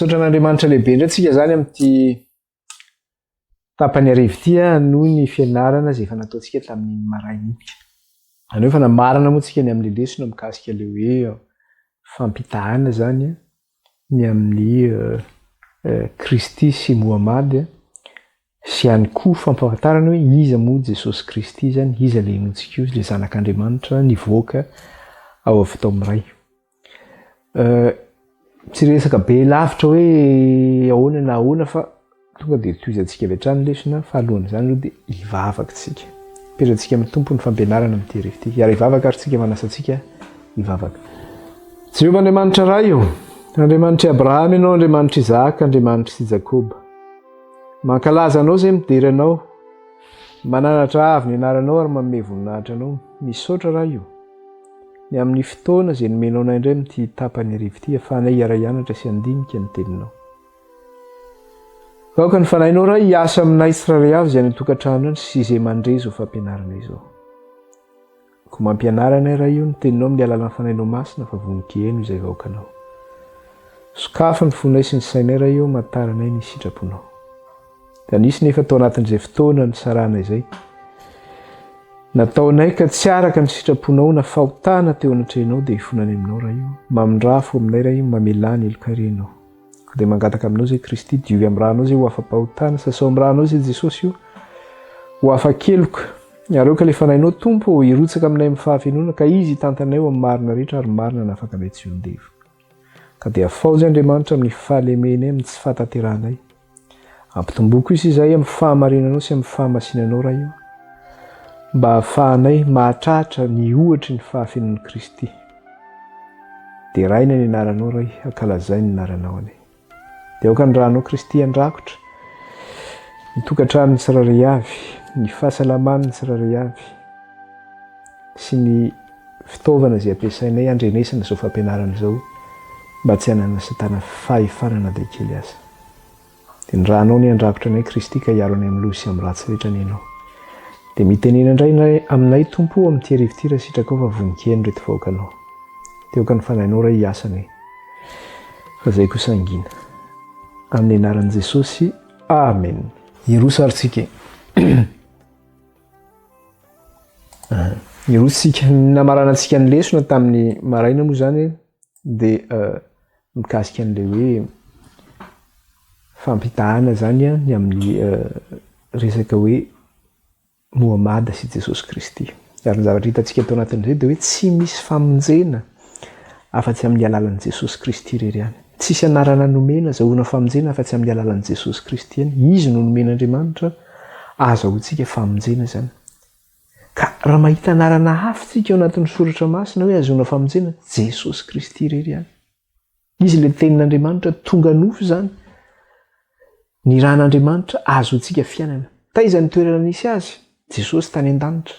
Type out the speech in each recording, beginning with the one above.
Misaotra an'Andriamanitra lehibe indray tsika izany amin'ity tapany hariva ity noho ny fianarana izay efa nataontsika tamin'iny maraina iny. Izany hoe efa namarana moa tsika ny amin'ilay lesona mikasika ilay hoe fampitahana izany ny amin'ny Kristy sy Mohamad sy ihany koa fampahafantarana hoe iza moa Jesosy Kristy izany, iza ilay inoantsika io, ilay Zanak'Andriamanitra nivoaka ao avy tao amin'ny Ray. Tsy resaka be lavitra hoe ahoana na ahoana fa tonga dia tohizantsika avy hatrany lesona fa alohan'izany aloha dia hivavaka isika. Apetratsika amin'ny Tompo ny fampianarana amin'ity hariva ity. Hiara-hivavaka ary tsika manasa antsika hivavaka. Jehovah Andriamanitra Ray ô, Andriamanitr'i Abrahama Ianao, Andriamanitr'i Isahaka, Andriamanitr'i Jakoba. Mankalaza Anao izay midera Anao, mananatra avo ny anaranao ary manome voninahitra Anao. Misaotra Ray ô. Ny amin'ny fotoana izay nomenao anay indray amin'ity tapany hariva ity ahafahanay hiara-hianatra sy handinika ny Teninao. Aoka ny Fanahinao Ray hiasa aminay tsirairay avy izay any an-tokantrano any sy izay mandre izao fampianarana izao. Koa mampianara anay Ray io ny Teninao amin'ny alalan'ny Fanahinao Masina fa vonon-kiheno izay vahoakanao. Sokafy ny fonay sy ny sainay Ray io hamantaranay ny sitraponao. Dia nisy nefa tao anatin'izay fotoana nisarahana izay. Nataonay ka tsy araka ny sitraponao na fahotana teo anatrehanao dia hifonanay aminao Ray o. Mamindrà fo aminay Ray o, mamelà ny helokay re Ianao. Koa dia mangataka aminao izay Kristy, diovy amin'ny rànao izay ho afa-pahotana, sasao amin'ny rànao izay Jesosy o, ho afa-keloka. Ary aoka ilay Fanahinao Tompo o, hirotsaka aminay amin'ny fahafenoana ka Izy hitantanay ho amin'ny marina rehetra ary marina hanafaka anay tsy ho ndevo. Ka dia afaozy Andriamanitra amin'ny fahalemenay amin'ny tsy fahatanterahanay. Ampitomboa kosa izahay amin'ny fahamarinanao sy amin'ny fahamasinanao, Ray ô, mba hahafahanay mahatratra ny ohatry ny fahafenoan'i Kristy. Deraina ny anaranao, Ray, ankalazaina ny anaranao anie. Dia aoka ny ranao Kristy handrakotra ny tokantranon'ny tsirairay avy, ny fahasalaman'ny tsirairay avy, sy ny fitaovana izay ampiasainay handrenesana izao fampianarana izao mba tsy hananan'i Satana fahefana na dia kely aza. Dia ny ranao anie handrakotra anay Kristy ka hiaro anay amin'ny loza sy amin'ny ratsy rehetra anie Ianao. Dia mitenena indray aminay Tompo o amin'ity hariva ity raha sitrakao fa vonon-kiheno ireto vahoakanao. Dia aoka ny Fanahinao Ray hiasa anie fa izay kosa hangina. Amin'ny anaran'i Jesosy, Amen. Hiroso ary tsika e. Hiroso tsika. Ny namaranantsika ny lesona tamin'ny maraina moa izany dia mikasika an'ilay hoe fampitahana izany ny amin'ny resaka hoe Mohamad sy Jesosy Kristy. Ary ny zavatra hitantsika tao anatin'izay dia hoe tsy misy famonjena afa-tsy amin'ny alalan'i Jesosy Kristy irery ihany. Tsisy anarana nomena azahoana famonjena afa-tsy amin'ny alalan'i Jesosy Kristy ihany. Izy no nomen'Andriamanitra ahazahoantsika famonjena izany. Ka raha mahita anarana hafa isika ao anatin'ny soratra masina hoe ahazoana famonjena, Jesosy Kristy irery ihany. Izy ilay tenin'Andriamanitra tonga nofo izany. Nirahan'Andriamanitra ahazoantsika fiainana. Taiza ny toerana nisy azy? Jesosy tany an-danitra.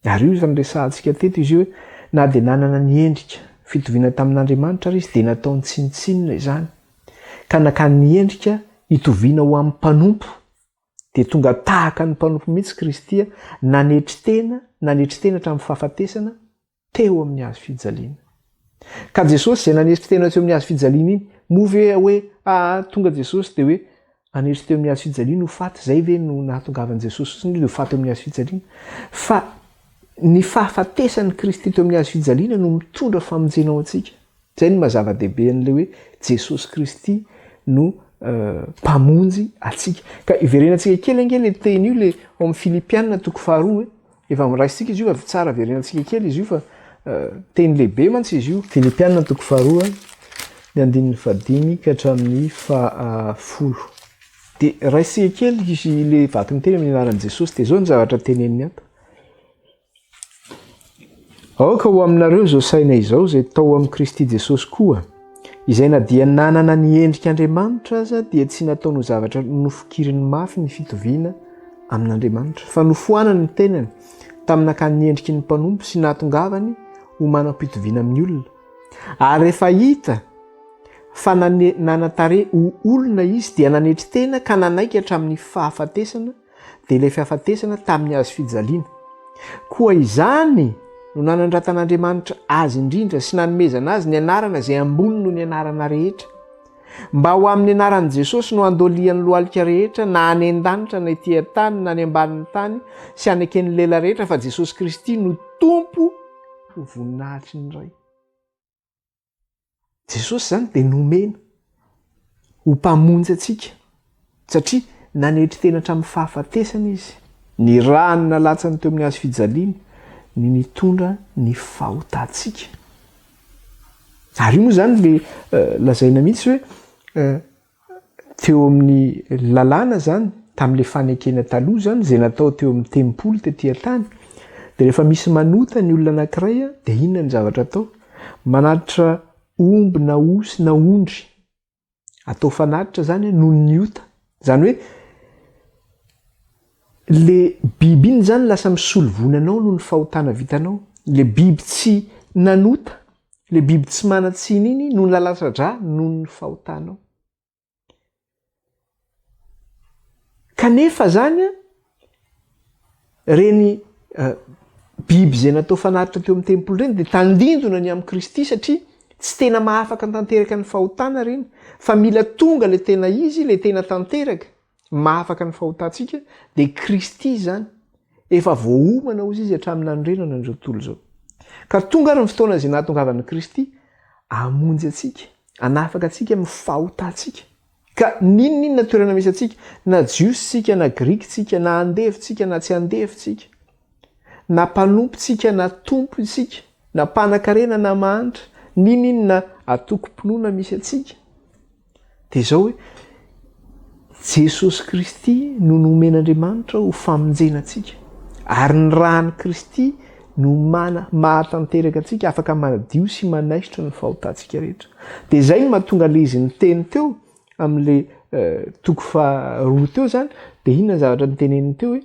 Ary io efa niresahantsika teto izy io hoe na dia nanana ny endrika fitoviana tamin'Andriamanitra ary izy dia nataony tsinontsinona izany ka nakany ny endrika hitoviana ho amin'ny mpanompo. Dia tonga tahaka ny mpanompo mihitsy Kristy nanetry tena, nanetry tena hatramin'ny fahafatesana teo amin'ny hazo fijaliana. Ka Jesosy izay nanetry tena teo amin'ny hazo fijaliana iny, moa ve hoe aa tonga Jesosy dia hoe hanetry teo amin'ny hazo fijaliana ho faty, izay ve no nahatongavan'i Jesosy fotsiny hoe ho faty eo amin'ny hazo fijaliana? Fa ny fahafatesan'i Kristy teo amin'ny hazo fijaliana no mitondra famonjena ho antsika. Izay no maha zava-dehibe an'ilay hoe Jesosy Kristy no Mpamonjy antsika. Ka iverenantsika kely ange ilay teny io ilay ao amin'ny Filipiana toko faharoa e. Efa miraisintsika izy io fa tsara averenantsika kely izy io fa teny lehibe mantsy izy io. Filipiana toko faharoa ny andininy fahadimy ka hatramin'ny fahafolo. Dia raisintsika kely izy ilay vaky ny teny amin'ny anaran'i Jesosy dia izao ny zavatra teneniny ato. Aoka ho aminareo izao saina izao izay tao amin'i Kristy Jesosy koa, izay na dia nanana ny endrik'Andriamanitra aza dia tsy nataony ho zavatra nofokiriny mafy ny fitoviana amin'Andriamanitra, fa nofoanany ny tenany tamin'ny nakany ny endriky ny mpanompo sy nahatongavany ho manam-pitoviana amin'ny olona. Ary rehefa hita fa nanan-tarehy ho olona izy dia nanetry tena ka nanaiky hatramin'ny fahafatesana, dia ilay fahafatesana tamin'ny hazo fijaliana. Koa izany no nanandratan'Andriamanitra azy indrindra sy nanomezana azy ny anarana izay ambony noho ny anarana rehetra. Mba ho amin'ny anaran'i Jesosy no handolian'ny lohalika rehetra na any an-danitra na ety an-tany na any ambanin'ny tany sy haneken'ny lela rehetra fa Jesosy Kristy no Tompo ho voninahitry ny Ray. Jesosy izany dia nomena ho Mpamonjy antsika satria nanetry tena hatramin'ny fahafatesana Izy. Ny rany nalatsany teo amin'ny hazo fijaliana ny nitondra ny fahotantsika. Ary io moa izany le lazaina mihitsy hoe teo amin'ny lalàna izany, tamin'ilay fanekena taloha izany, izay natao teo amin'ny tempoly tety an-tany, dia rehefa misy manota ny olona anankiray dia inona ny zavatra atao? Manatitra omby na osy na ondry atao fanatitra izany noho ny ota. Izany hoe le biby iny izany lasa misolo vola anao noho ny fahotana vitanao. Le biby tsy nanota, le biby tsy manan-tsiny iny no nalatsa-drà noho ny fahotanao. Kanefa izany an, Ireny biby izay natao fanatitra teo amin'ny tempoly ireny dia tandindona ny amin'i Kristy satria tsy tena mahafaka tanteraka ny fahotana ireny fa mila tonga ilay tena izy, ilay tena tanteraka mahafaka ny fahotantsika dia Kristy izany. Efa voaomana hozy izy hatramin'ny nanorenana an'izao tontolo izao. Ka tonga ary ny fotoana izay nahatongavan'i Kristy hamonjy antsika, hanafaka antsika amin'ny fahotantsika. Ka n'inon'inona toerana misy antsika, na Jiosy tsika, na Grika tsika, na andevo tsika, na tsy andevo tsika, na mpanompo tsika, na tompo isika, na mpanan-karena na mahantra, n'inon'inona antokom-pinoana misy antsika, dia izao hoe, Jesosy Kristy no nomen'Andriamanitra ho famonjena antsika, ary ny ràn'i Kristy no mana, mahatanteraka antsika, afaka manadio sy manaisotra ny fahotantsika rehetra. Dia izay no mahatonga ilay izy niteny teo amin'ilay toko faharoa teo izany, dia inona ny zavatra noteneniny teo hoe,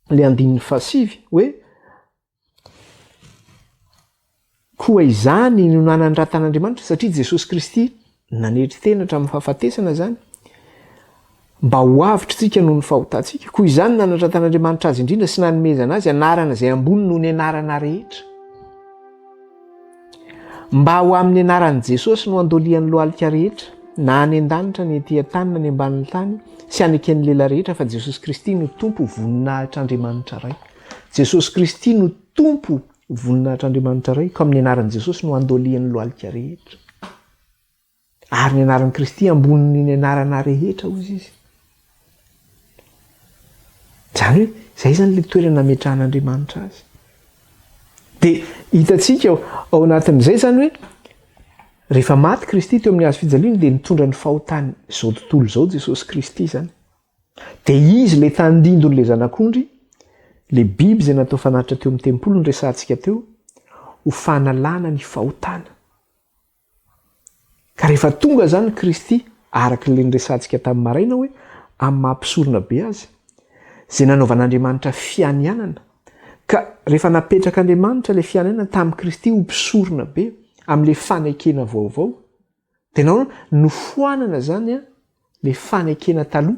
ilay andininy fahasivy hoe, Koa izany no nanandratan'Andriamanitra, satria Jesosy Kristy nanetry tena hatramin'ny fahafatesana izany, mba ho avotritsika noho ny fahotantsika. Koa izany no nanandratan'Andriamanitra azy indrindra sy nanomezana azy anarana izay ambony noho ny anarana rehetra. Mba ho amin'ny anaran'i Jesosy no andolian'ny lohalika rehetra, na any an-danitra, na ety an-tany, na any ambanin'ny tany, sy haneken'ny lela rehetra fa Jesosy Kristy no Tompo voninahitr'Andriamanitra Ray. Jesosy Kristy no Tompo Voninahitr'Andriamanitra Ray, ka amin'ny anaran'i Jesosy no andolian'ny lohalika rehetra. Ary ny anaran'i Kristy ambonin'ny ny anarana rehetra, hozy izy. Izany hoe, izay izany ilay toerana nametrahan'Andriamanitra azy. Dia hitantsika ao anatin'izay izany hoe, rehefa maty Kristy teo amin'ny hazo fijaliana dia nitondra ny fahotan'izao tontolo izao Jesosy Kristy izany. Dia izy ilay tandindon'ilay zanak'ondry, ilay biby izay natao fanatitra teo amin'ny tempoly noresahantsika teo, ho fanalana ny fahotana. Ka rehefa tonga izany Kristy, araka ilay noresahantsika tamin'ny maraina hoe, amin'ny maha mpisorona be azy, izay nanaovan'Andriamanitra fianianana, ka rehefa napetrak'Andriamanitra ilay fianianana tamin'i Kristy ho mpisorona be amin'ilay fanekena vaovao, Dia nahoana? Nofoanana izany an, ilay fanekena taloha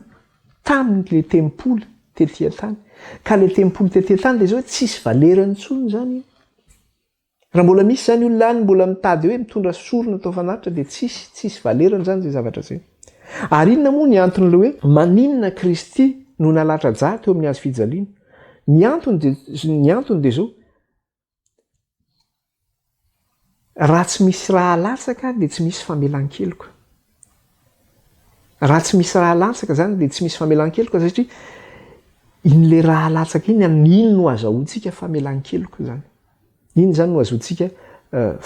tamin'ilay tempoly tety an-tany. Ka ilay tempoly tety an-tany dia izao hoe tsisy valerany intsony izany iny. Raha mbola misy izany olona any mbola mitady hoe mitondra sorona atao fanatitra dia tsisy, tsisy valerany izany izay zavatra izay. Ary inona moa ny anton'ilay hoe maninona Kristy no nalatra-drà teo amin'ny hazo fijaliana? Ny antony dia, ny antony dia izao, Raha tsy misy rà alatsaka dia tsy misy famelan-keloka. Raha tsy misy rà alatsaka izany dia tsy misy famelan-keloka satria iny le rà alatsaka iny, iny no azahoantsika famelan-keloka izany. Iny izany no azahoantsika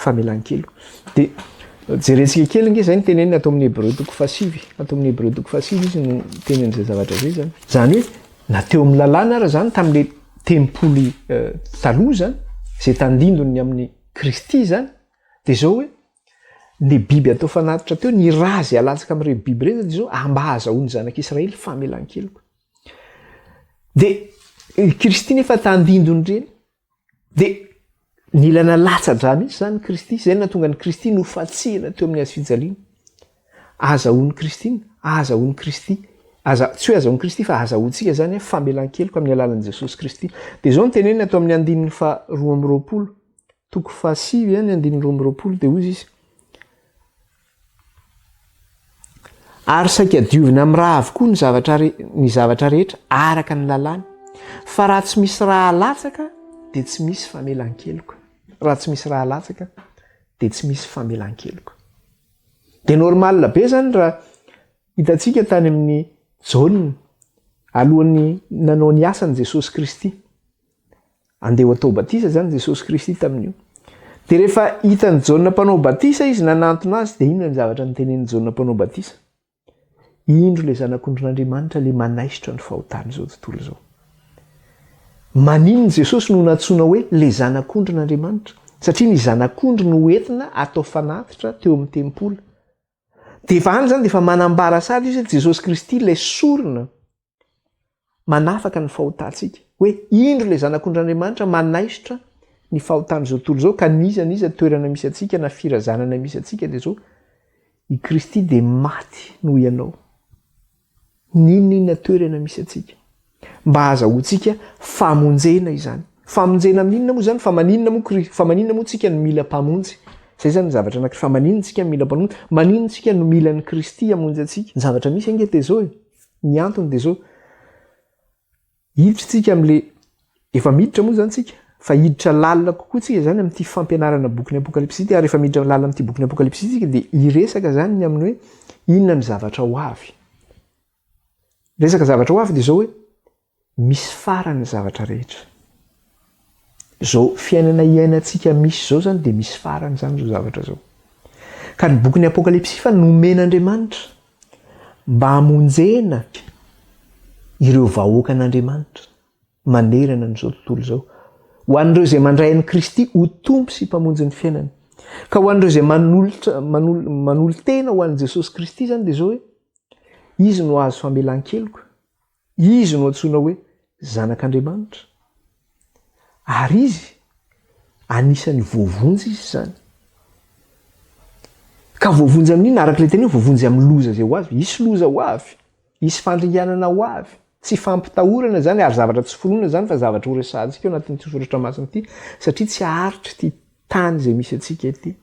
famelan-keloka. Dia jerentsika kely ange izay ny teneniny ato amin'ny Hebreo toko fahasivy. Ato amin'ny Hebreo toko fahasivy izy no miteny an'izay zavatra izay izany. Izany hoe na teo amin'ny lalàna ara izany tamin'ilay tempoly taloha izany, izay tandindon'ny amin'i Kristy izany, dia izao hoe, ny biby atao fanatitra teo, ny rà izay alatsaka amin'ireny biby ireny dia izao, mba hahazahoan'ny zanak'Israely famelan-keloka. Dia i Kristy nefa tandindon'ireny, dia nila nalatsa-drà mihitsy izany Kristy, izay no nahatonga an'i Kristy nofantsihana teo amin'ny hazo fijaliana. Azahoan'i Kristy iny, azahoan'i Kristy, aza, tsy hoe azahoan'i Kristy fa azahoantsika izany famelan-keloka amin'ny alalan'i Jesosy Kristy. Dia izao no teneniny ato amin'ny andininy faha 22, toko fahasivy ny andininy 22 dia hozy izy. Ary saika diovina amin'ny ra avokoa ny zavatra ny zavatra rehetra araka ny lalàna. Fa raha tsy misy ra alatsaka dia tsy misy famelan-keloka. Raha tsy misy ra alatsaka dia tsy misy famelan-keloka. Dia normal be zany raha hitantsika tany amin'ny Jaona alohan'ny nanao ny asany Jesosy Kristy. Andeha ho atao batisa izany Jesosy Kristy tamin'io. Dia rehefa hitan'i Jaona mpanao batisa izy nanantona azy dia inona ny zavatra notenenin'i Jaona mpanao batisa? Indro ilay zanak'ondrin'Andriamanitra ilay manaisotra ny fahotan'izao tontolo izao. Maninona Jesosy no nantsoina hoe ilay zanak'ondrin'Andriamanitra? Satria ny zanak'ondry no entina atao fanatitra teo amin'ny tempoly. Dia efa any izany dia efa manambara sady izy hoe Jesosy Kristy ilay sorona manafaka ny fahotantsika. Hoe indro ilay Zanak'ondrin'Andriamanitra manaisotra ny fahotan'izao tontolo izao ka n'iza n'iza toerana misy antsika na firazanana misy antsika dia izao, i Kristy dia maty noho ianao. N'inon'inona toerana misy antsika. Mba hahazahoantsika famonjena izany. Famonjena amin'inona moa izany? Fa maninona moa Kri-, fa maninona moa tsika no mila mpamonjy? Izay izany ny zavatra anankiray. Fa maninona tsika no mila mpamonjy? Maninona tsika no mila an'i Kristy hamonjy antsika? Ny zavatra misy ange dia izao e. Ny antony dia izao, hiditra tsika amin'ilay, efa miditra moa izany tsika, fa hiditra lalina kokoa tsika izany amin'ity fampianarana bokin'ny Apokalypsy ity, ary rehefa miditra lalina amin'ity bokin'ny Apokalypsy ity tsika dia hiresaka izany ny amin'ny hoe inona ny zavatra ho avy. Resaka zavatra ho avy dia izao hoe, Misy farany ny zavatra rehetra. Izao fiainana iainantsika misy izao izany dia misy farany izany izao zavatra izao. Ka ny bokin'ny Apokalypsy fa nomen'Andriamanitra mba hamonjena ireo vahoakan'Andriamanitra manerana an'izao tontolo izao. Ho an'ireo izay mandray an'i Kristy ho Tompo sy Mpamonjy ny fiainany. Ka ho an'ireo izay manolotra manolo-tena ho an'i Jesosy Kristy izany dia izao hoe Izy no hahazo famelan-keloka. Izy no antsoina hoe Zanak'Andriamanitra, ary izy anisan'ny voavonjy izy izany. Ka voavonjy amin'inona? Araka ilay teny hoe voavonjy amin'ny loza izay ho avy. Hisy loza ho avy, hisy fandringanana ho avy. Tsy fampitahorana izany ary zavatra tsy foronina izany fa zavatra horesahantsika ao anatin'ity soratra masina ity satria tsy haharitra ity tany izay misy antsika ity.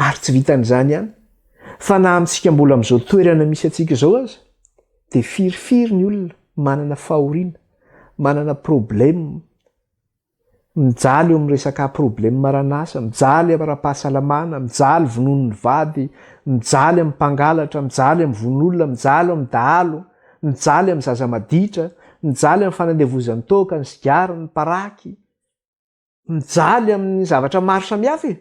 Ary tsy vitan'izany ihany, fa na amintsika mbola amin'izao toerana misy antsika izao aza, dia firifiry ny olona manana fahoriana, manana problème, mijaly eo amin'ny resaka problème aran'asa, mijaly ara-pahasalamana, mijaly vonoin'ny vady, mijaly amin'ny mpangalatra, mijaly amin'ny vono olona, mijaly amin'ny dahalo, mijaly amin'ny zaza maditra, mijaly amin'ny fanandevozan-toaka, ny sigara, ny paraky. Mijaly amin'ny zavatra maro samihafa e!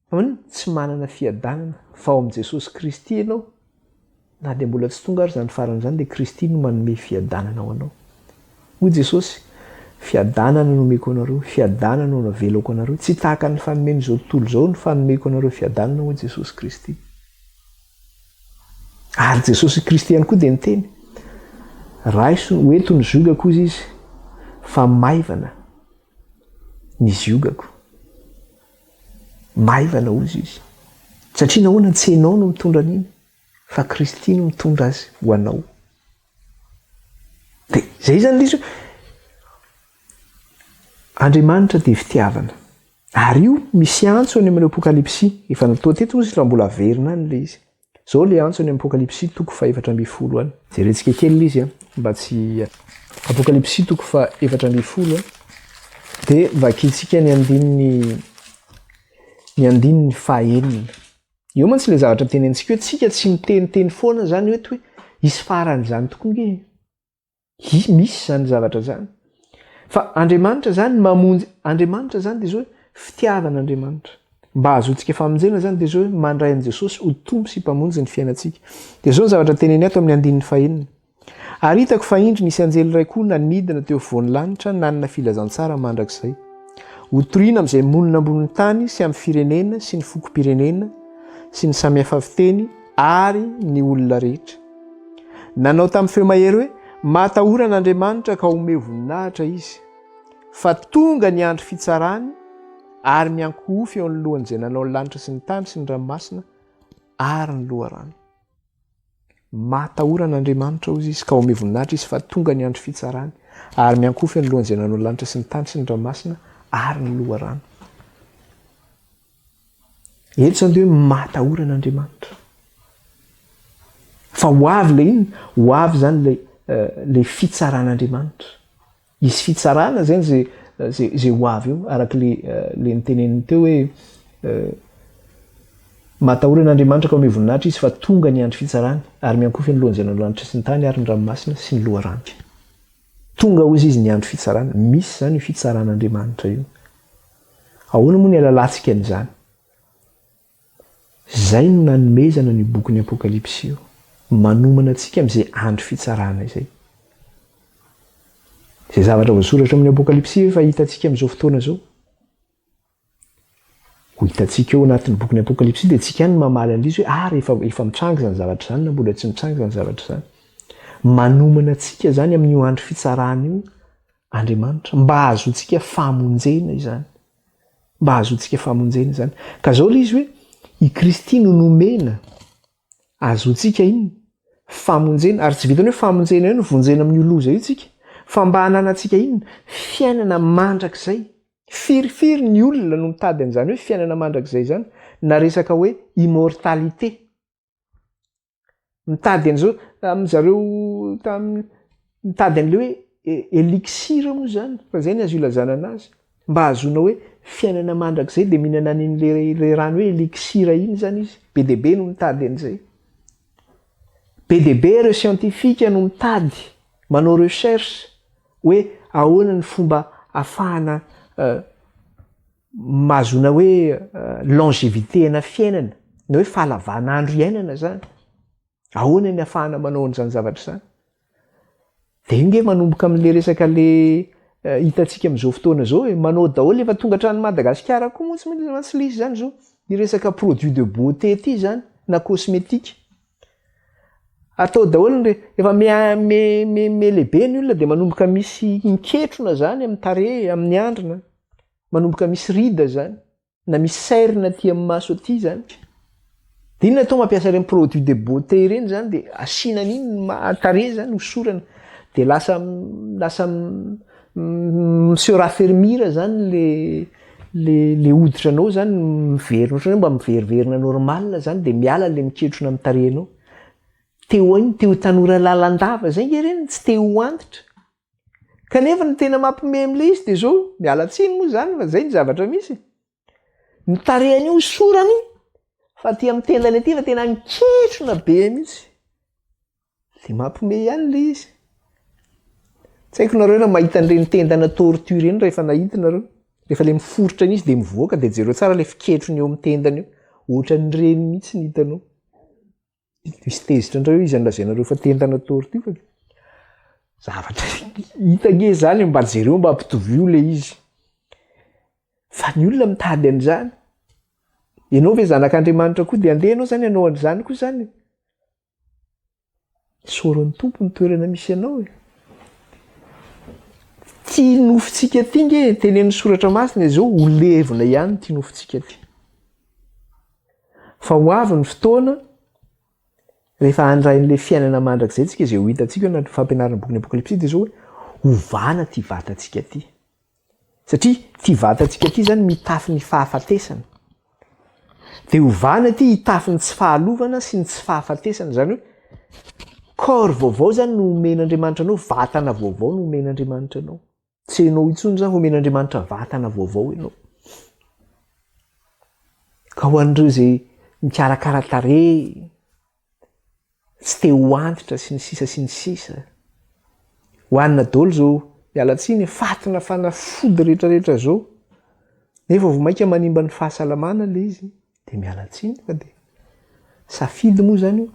Fa maninona? Tsy manana fiadanana fa ao amin'i Jesosy Kristy ianao, na dia mbola tsy tonga ary izany farany izany dia Kristy no manome fiadanana ho anao. Hoy Jesosy, Fiadanana no omeko anareo, fiadanana no navelako anareo, tsy tahaka ny fanomen'izao tontolo izao no fanomeko anareo fiadanana hoy Jesosy Kristy. Ary Jesosy Kristy ihany koa dia niteny, Raiso ho eto ny ziogako hozy izy, fa maivana ny ziogako. Maivana hozy izy. Satria nahoana tsy ianao no mitondra an'iny, fa Kristy no mitondra azy ho anao. Dia izay izany ilay izy hoe, Andriamanitra dia fitiavana. Ary io misy antso any amin'ny Apokalypsy. Efa natao teto moa izy fa mbola averina any ilay izy. Izao ilay antso any amin'ny Apokalypsy toko faha-14 any. Jerentsika kely ilay izy mba tsy Apokalypsy toko faha-14 dia vakintsika ny andininy ny andininy faha-enina. Eo mantsy ilay zavatra tenenintsika hoe tsika tsy miteniteny foana izany hoe hoe hisy farany izany tokoa nge. Hi, misy izany zavatra izany. Fa Andriamanitra izany mamonjy, Andriamanitra izany dia izao hoe fitiavana Andriamanitra. Mba hahazoantsika famonjena izany dia izao hoe mandray an'i Jesosy ho Tompo sy Mpamonjy ny fiainantsika. Dia izao ny zavatra teneny ato amin'ny andininy fahenina. Ary hitako fa indro nisy anjely iray koa nanidina teo afovoan'ny lanitra nanana filazantsara mandrakizay. Hotorina amin'izay monina ambonin'ny tany sy amin'ny firenena sy ny fokom-pirenena sy ny samihafa fiteny ary ny olona rehetra. Nanao tamin'ny feo mahery hoe, Matahora an'Andriamanitra ka omeo voninahitra Izy, fa tonga ny andro fitsarany ary miankohofy eo anoloan'izay nanao ny lanitra sy ny tany sy ny ranomasina ary ny loharano. Matahora an'Andriamanitra, hozy izy, ka omeo voninahitra Izy, fa tonga ny andro fitsarany ary miankohofy eo anoloan'izay nanao ny lanitra sy ny tany sy ny ranomasina ary ny loharano. Eto izany dia hoe matahora an'Andriamanitra. Fa ho avy ilay inona? Ho avy izany ilay ilay fitsaran'Andriamanitra. Hisy fitsarana izany izay izay izay ho avy eo, araka ilay ilay noteneniny teo hoe Matahora an'Andriamanitra ka omeo voninahitra Izy fa tonga ny andro fitsarany, ary miankohofa eny lohan'izay nanao lanitra sy ny tany ary ny ranomasina sy ny loharano. Tonga hozy izy ny andro fitsarana. Misy izany io fitsaran'Andriamanitra io. Ahoana moa ny ahalalantsika an'izany? Izay no nanomezana an'io bokin'ny Apokalypsy io. Manomana antsika amin'izay andro fitsarana izay. Izay zavatra voasoratra ao amin'ny Apokalypsy efa hitantsika amin'izao fotoana izao. Ho hitantsika eo anatin'ny bokin'ny Apokalypsy dia tsika ihany no mamaly an'ilay izy hoe ah rehefa efa mitranga izany zavatra izany na mbola tsy mitranga izany zavatra izany. Manomana antsika izany amin'io andro fitsarana io Andriamanitra mba hahazoantsika famonjena izany. Mba hahazoantsika famonjena izany. Ka izao ilay izy hoe i Kristy no nomena ahazoantsika inona? Famonjena. Ary tsy vitan'ny hoe famonjena ihany, vonjena amin'io loza io tsika, fa mba hananantsika inona? Fiainana mandrakizay. Firifiry ny olona no mitady an'izany hoe fiainana mandrakizay izany, na resaka hoe immortalité. Mitady an'izao, amin-dry zareo tamin'ny, mitady an'ilay hoe elixir moa izany, fa izay no azo ilazana anazy, mba hahazoana hoe fiainana mandrakizay dia mihinana an'iny le le rano hoe elixir iny izany izy. Be dia be no mitady an'izay. Be dia be ireo scientifique no mitady, manao recherche hoe ahoana ny fomba ahafahana mahazoana hoe longévité ana fiainana, na hoe fahalavana andro iainana zany. Ahoana ny ahafahana manao an'izany zavatra izany? Dia io nge manomboka amin'le resaka le hitantsika amin'izao fotoana izao e, manao daholo, efa tonga hatrany Madagasikara koa moa tsy maintsy le izy zany izao, ny resaka produit de beauté ity zany na cosmétique. Atao daholo ny re, efa me me me me lehibe ny olona dia manomboka misy miketrona zany amin'ny tarehy, amin'ny andrina, manomboka misy ride zany, na misy cerne aty amin'ny maso aty zany. Dia inona atao mampiasa ireny produit de beauté ireny zany dia asiana an'iny ny ma- tarehy zany hosorana, dia lasa lasa mi-se raffermir zany le le le hoditra anao zany miverina ohatran'ny hoe mba miveriverina normal zany dia miala le miketrona amin'ny tarehinao. Te ho inn? Te ho tanora lalandava zay nge ireny, tsy te ho antitra. Kanefa ny tena mampime amin'ilay izy dia zao, miala tsiny moa zany fa zay ny zavatra misy e. Ny tarehiny io hosorany fa aty amin'ny tendany aty fa tena miketrona be mihitsy. Dia mampime ihany ilay izy. Tsy haiko nareo raha mahita an'ireny tendana tortue ireny raha efa nahita nareo. Rehefa ilay miforitra iny izy dia mivoaka dia jereo tsara ilay fiketrony eo amin'ny tendany eo. Ohatran'ireny mihitsy ny hitanao. Misy tezitra indray hoe iza no lazainareo fa tendana tortue fa zavatra hita ange izany mba jereo mba ampitovio ilay izy. Fa ny olona mitady an'izany. Ianao ve zanak'Andriamanitra koa dia andeha ianao izany hanao an'izany koa izany? Isaoran'ny Tompo ny toerana misy anao e. Ty nofontsika ty nge tenenin'ny soratra masina izao ho levona ihany ty nofontsika ty. Fa ho avy ny fotoana rehefa handray an'ilay fiainana mandrakizay tsika izay ho hitantsika eo anatin'ny fampianaran'ny bokin'ny Apokalypsy dia izao hoe hovana ty vatantsika ty. Satria ity vatantsika ity izany mitafy ny fahafatesana. Dia ovana ity hitafy ny tsy fahalovana sy ny tsy fahafatesana. Izany hoe corps vaovao izany no omen'Andriamanitra anao, vatana vaovao no omen'Andriamanitra anao. Tsy ianao intsony izany fa omen'Andriamanitra vatana vaovao ianao. Ka ho an'ireo izay mikarakara tarehy, tsy te ho antitra sy ny sisa sy ny sisa. Hohanina daholo izao, miala tsiny e, fatina fanafody rehetrarehetra izao, nefa vao mainka manimba ny fahasalamana ilay izy, dia miala tsiny fa dia safidy moa izany io.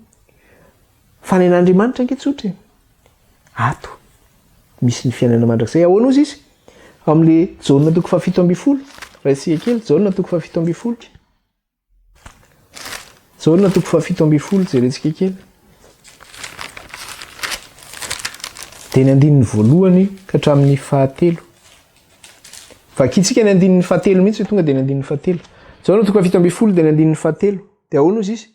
Fa ny an'Andriamanitra ange tsotra e, ato misy ny fiainana mandrakizay. Ahoana ozy izy? Ao amin'ilay Jaona toko fahafito ambin'ny folo, raisika kely, Jaona toko fahafito ambin'ny folo. Jaona toko fahafito ambin'ny folo, jerentsika kely. Dia ny andininy voalohany ka hatramin'ny fahatelo. Vakintsika ny andininy fahatelo mihitsy, tonga dia ny andininy fahatelo. Jaona toko fahafito ambin'ny folo dia ny andininy fahatelo. Dia ahoana ozy izy?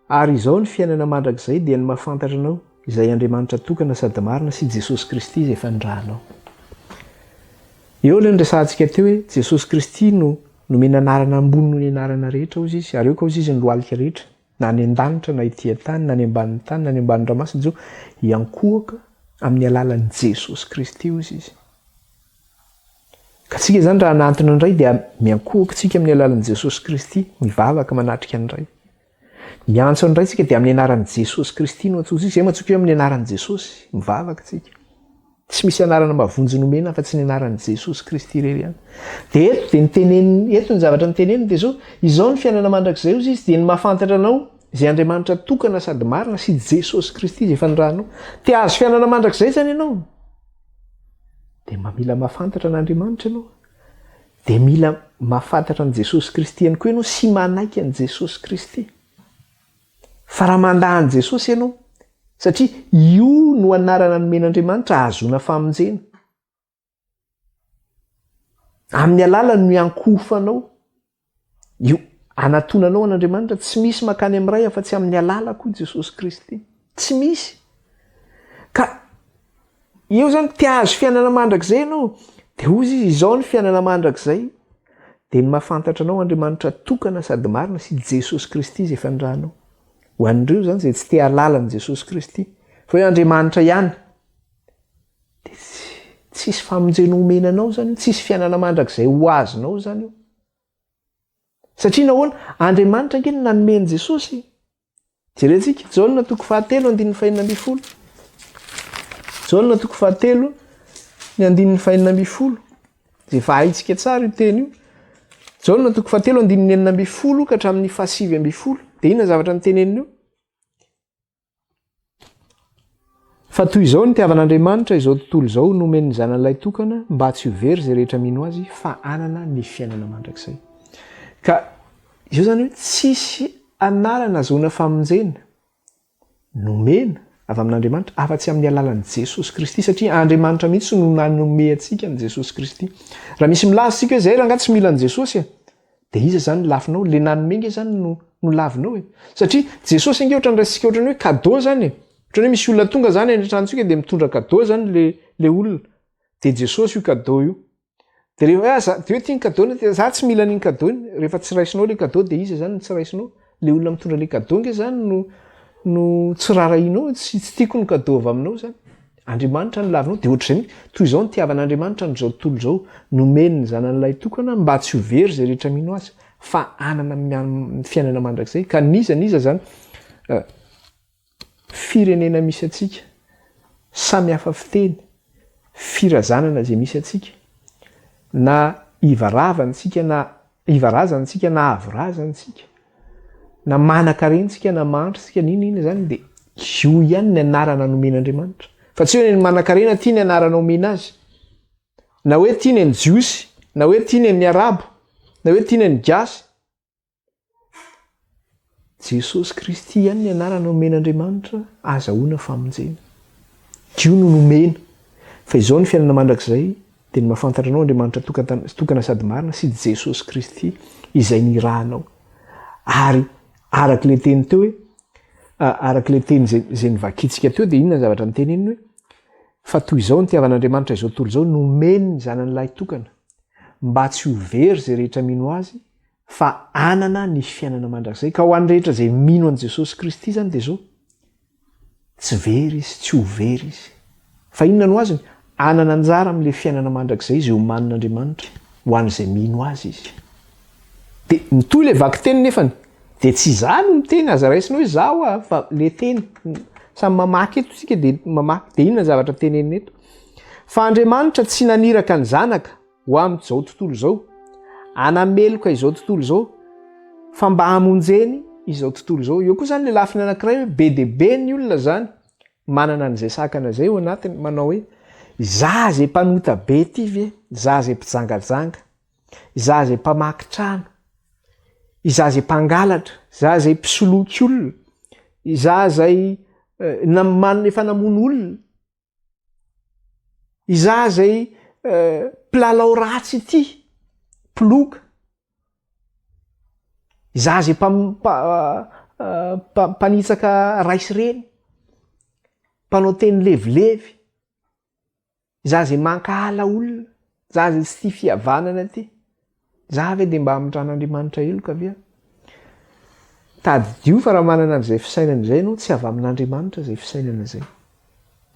Ary izao ny fiainana mandrakizay dia ny mahafantatra anao, izay Andriamanitra tokana sady marina sy Jesosy Kristy izay efa nirahanao. Eo ilay niresahantsika teo hoe Jesosy Kristy no nomena anarana ambony noho ny anarana rehetra hozy izy, ary eo ka hozy izy ny lohalika rehetra. Na any an-danitra na ety an-tany, na any ambanin'ny tany na any ambanin'ny ranomasina dia izao, hiankohoka amin'ny alalan'i Jesosy Kristy hozy izy. Ka tsika izany raha hanantona ny Ray dia miankohoka tsika amin'ny alalan'i Jesosy Kristy, mivavaka manatrika ny Ray. Miantso ny Ray tsika dia amin'ny anaran'i Jesosy Kristy no antsointsika, izay mantsika hoe amin'ny anaran'i Jesosy, mivavaka tsika. Tsy misy anarana mahavonjy nomena afa-tsy ny anaran'i Jesosy Kristy irery ihany. Dia eto dia niteneniny, eto ny zavatra niteneniny dia izao, izao ny fiainana mandrakizay hozy izy dia ny mahafantatra anao izay Andriamanitra tokana sady marina sy Jesosy Kristy izay efa nirahanao. Te hahazo fiainana mandrakizay izany ianao? Dia mba mila mahafantatra an'Andriamanitra ianao. Dia mila mahafantatra an'i Jesosy Kristy ihany koa ianao sy manaiky an'i Jesosy Kristy. Fa raha mandà an'i Jesosy ianao, satria io no anarana nomen'Andriamanitra hahazoana famonjena, amin'ny alalany no iankohofanao, io anatonanao an'Andriamanitra, tsy misy mankany amin'ny Ray afa-tsy amin'ny alalako hoy Jesosy Kristy. Tsy misy. Ka eo zany te hahazo fiainana mandrakizay ianao, dia hoy izy, izao ny fiainana mandrakizay, dia ny mahafantatra anao Andriamanitra tokana sady marina sy Jesosy Kristy izay efa nirahanao. Ho an'ireo izany izay tsy te hahalala an'i Jesosy Kristy, fa hoe Andriamanitra ihany, dia tsy tsisy famonjena omena anao izany io, tsisy fiainana mandrakizay ho azonao izany io. Satria nahoana? Andriamanitra ange no nanome an'i Jesosy. Jerentsika, Jaona toko fahatelo andininy fahenina ambin'ny folo. Jaona toko fahatelo ny andininy fahenina ambin'ny folo. Izay efa haintsika tsara io teny io. Jaona toko fahatelo andininy 16 ka hatramin'ny fahasivy ambin'ny folo. Dia inona zavatra niteneniny io? Fa toy izao ny nitiavan'Andriamanitra izao tontolo izao, nomeny ny Zanany Lahitokana, mba tsy ho very izay rehetra mino Azy, fa hanana ny fiainana mandrakizay. Ka izao izany hoe tsisy anarana azahoana famonjena nomena avy amin'Andriamanitra afa-tsy amin'ny alalan'i Jesosy Kristy, satria Andriamanitra mihitsy no nanome antsika an'i Jesosy Kristy. Raha misy milaza isika hoe izay rangahy tsy mila an'i Jesosy e, Dia iza izany no lavinao? Le nanome nge izany no no lavinao e. Satria Jesosy ange ohatran'ny raisintsika ohatran'ny hoe cadeau izany e. Ohatran'ny hoe misy olona tonga izany any an-tranontsika dia mitondra cadeau izany le le olona. Dia Jesosy io cadeau io. Dia rehefa hoe ah za, dia hoe ity ny cadeau ny, za tsy mila an'iny cadeau iny. Rehefa tsy raisinao le cadeau dia iza izany no tsy raisinao? Le olona mitondra le cadeau nge zany no no tsy rarahianao, tsy tsy tiako ny cadeau avy aminao zany. Andriamanitra no lavinao, dia ohatr'izay mihitsy. Toy izao nitiavan'Andriamanitra an'izao tontolo izao, nomeny ny Zanany lahitokana mba tsy ho very izay rehetra mino Azy, fa hanana ny fiainana mandrakizay. Ka n'iza n'iza zany firenena misy antsika, samy hafa fiteny, firazanana izay misy antsika, na iva ravana isika na iva razana isika na avo razana isika, na manan-karena isika na mahantra isika, na inona inona izany dia io ihany ny anarana nomen'Andriamanitra. Fa tsy hoe ny manan-karena ity ny anarana omena azy, na hoe ity ny an'ny Jiosy, na hoe ity ny an'ny Arabo, na hoe ity ny an'ny Gasy. Jesosy Kristy ihany ny anarana omen'Andriamanitra ahazahoana famonjena. Io no nomena. Fa izao ny fiainana mandrakizay dia ny mahafantatra anao Andriamanitra tokana sady marina sy Jesosy Kristy izay nirahanao. Ary araka ilay teny teo hoe araka ilay teny izay izay novakintsika teo dia inona ny zavatra noteneniny hoe fa toy izao nitiavan'Andriamanitra izao tontolo izao nomeny ny zanany lahy tokana mba tsy ho very izay rehetra mino azy fa hanana ny fiainana mandrakizay. Ka ho an'ny rehetra izay mino an'i Jesosy Kristy izany dia izao, tsy very izy, tsy ho very izy. Fa inona no azony? Hanana anjara amin'ilay fiainana mandrakizay izay omanin'Andriamanitra ho an'izay mino Azy izy. Dia mitohy ilay vakiteny nefany, dia tsy izaho no miteny, aza raisina hoe izaho aho, fa ilay teny. Samy mamaky eto isika dia mamaky. Dia inona ny zavatra tenenina eto? Fa Andriamanitra tsy naniraka ny Zanaka ho amin'izao tontolo izao, hanameloka izao tontolo izao, fa mba hamonjeny izao tontolo izao. Eo koa izany ilay lafiny anankiray hoe be dia be ny olona izany manana an'izay sakana izay ao anatiny, manao hoe izaho izay mpanota be ity ve, izaho izay mpijangajanga, izaho izay mpamaky trano, izaho izay mpangalatra, izaho izay mpisoloky olona, izaho izay eh, efa namono olona, Izaho izay mpilalao ratsy ity, mpiloka. Izaho izay mpanitsaka ray sy reny, mpanao teny levilevy. Izaho izay mankahala olona, izaho izay tsy tia fihavanana ity. Izaho ve dia mba hamindran'Andriamanitra heloka ve aho? Tadidio fa raha manana an'izay fisainana izay ianao, tsy avy amin'Andriamanitra izay fisainana izay,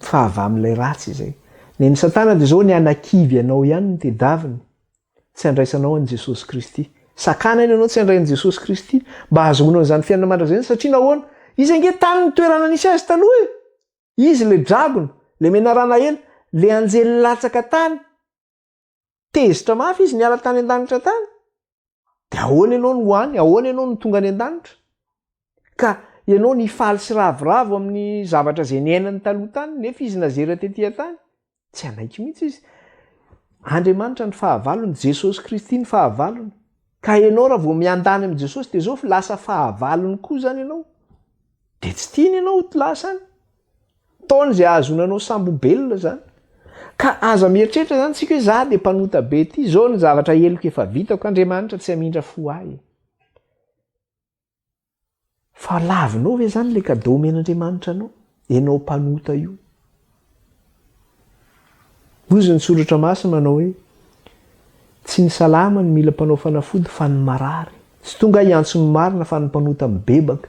fa avy amin'ilay ratsy izay. Nen'i Satana dia izao, ny hanakivy anao ihany no tedaviny, tsy handraisanao an'i Jesosy Kristy. Sakanany ianao tsy handray an'i Jesosy Kristy, mba hahazoanao an'izany fiainana mandrakizay izany, satria nahoana? Izy ange tany ny toerana nisy azy taloha e! Izy ilay dragona, ilay menarana ela, ilay anjely latsaka tany. Tezitra mafy izy niala tany an-danitra tany. Dia ahoana ianao no ho any? Ahoana ianao no tonga any an-danitra? Ka ianao nifaly sy ravoravo amin'ny zavatra izay niainany taloha tany, nefa izy nazera tety an-tany. Tsy hanaiky mihitsy izy. Andriamanitra ny fahavalony, Jesosy Kristy ny fahavalony. Ka ianao raha vao miandany amin'i Jesosy dia izao lasa fahavalony koa izany ianao. Dia tsy tiany ianao ho lasa any. Taona izay ahazoana anao sambobelona izany. Ka aza mieritreritra izany tsika hoe za dia mpanota be ity, izao ny zavatra heloka efa vitako, Andriamanitra tsy hamindra fo ahy. Fa lavinao ve izany ilay cadeau omen'Andriamanitra anao? Ianao mpanota io. Hozy ny soratra masina manao hoe, Tsy ny salama no mila mpanao fanafody fa ny marary. Tsy tonga aho hiantso ny marina fa ny mpanota mibebaka.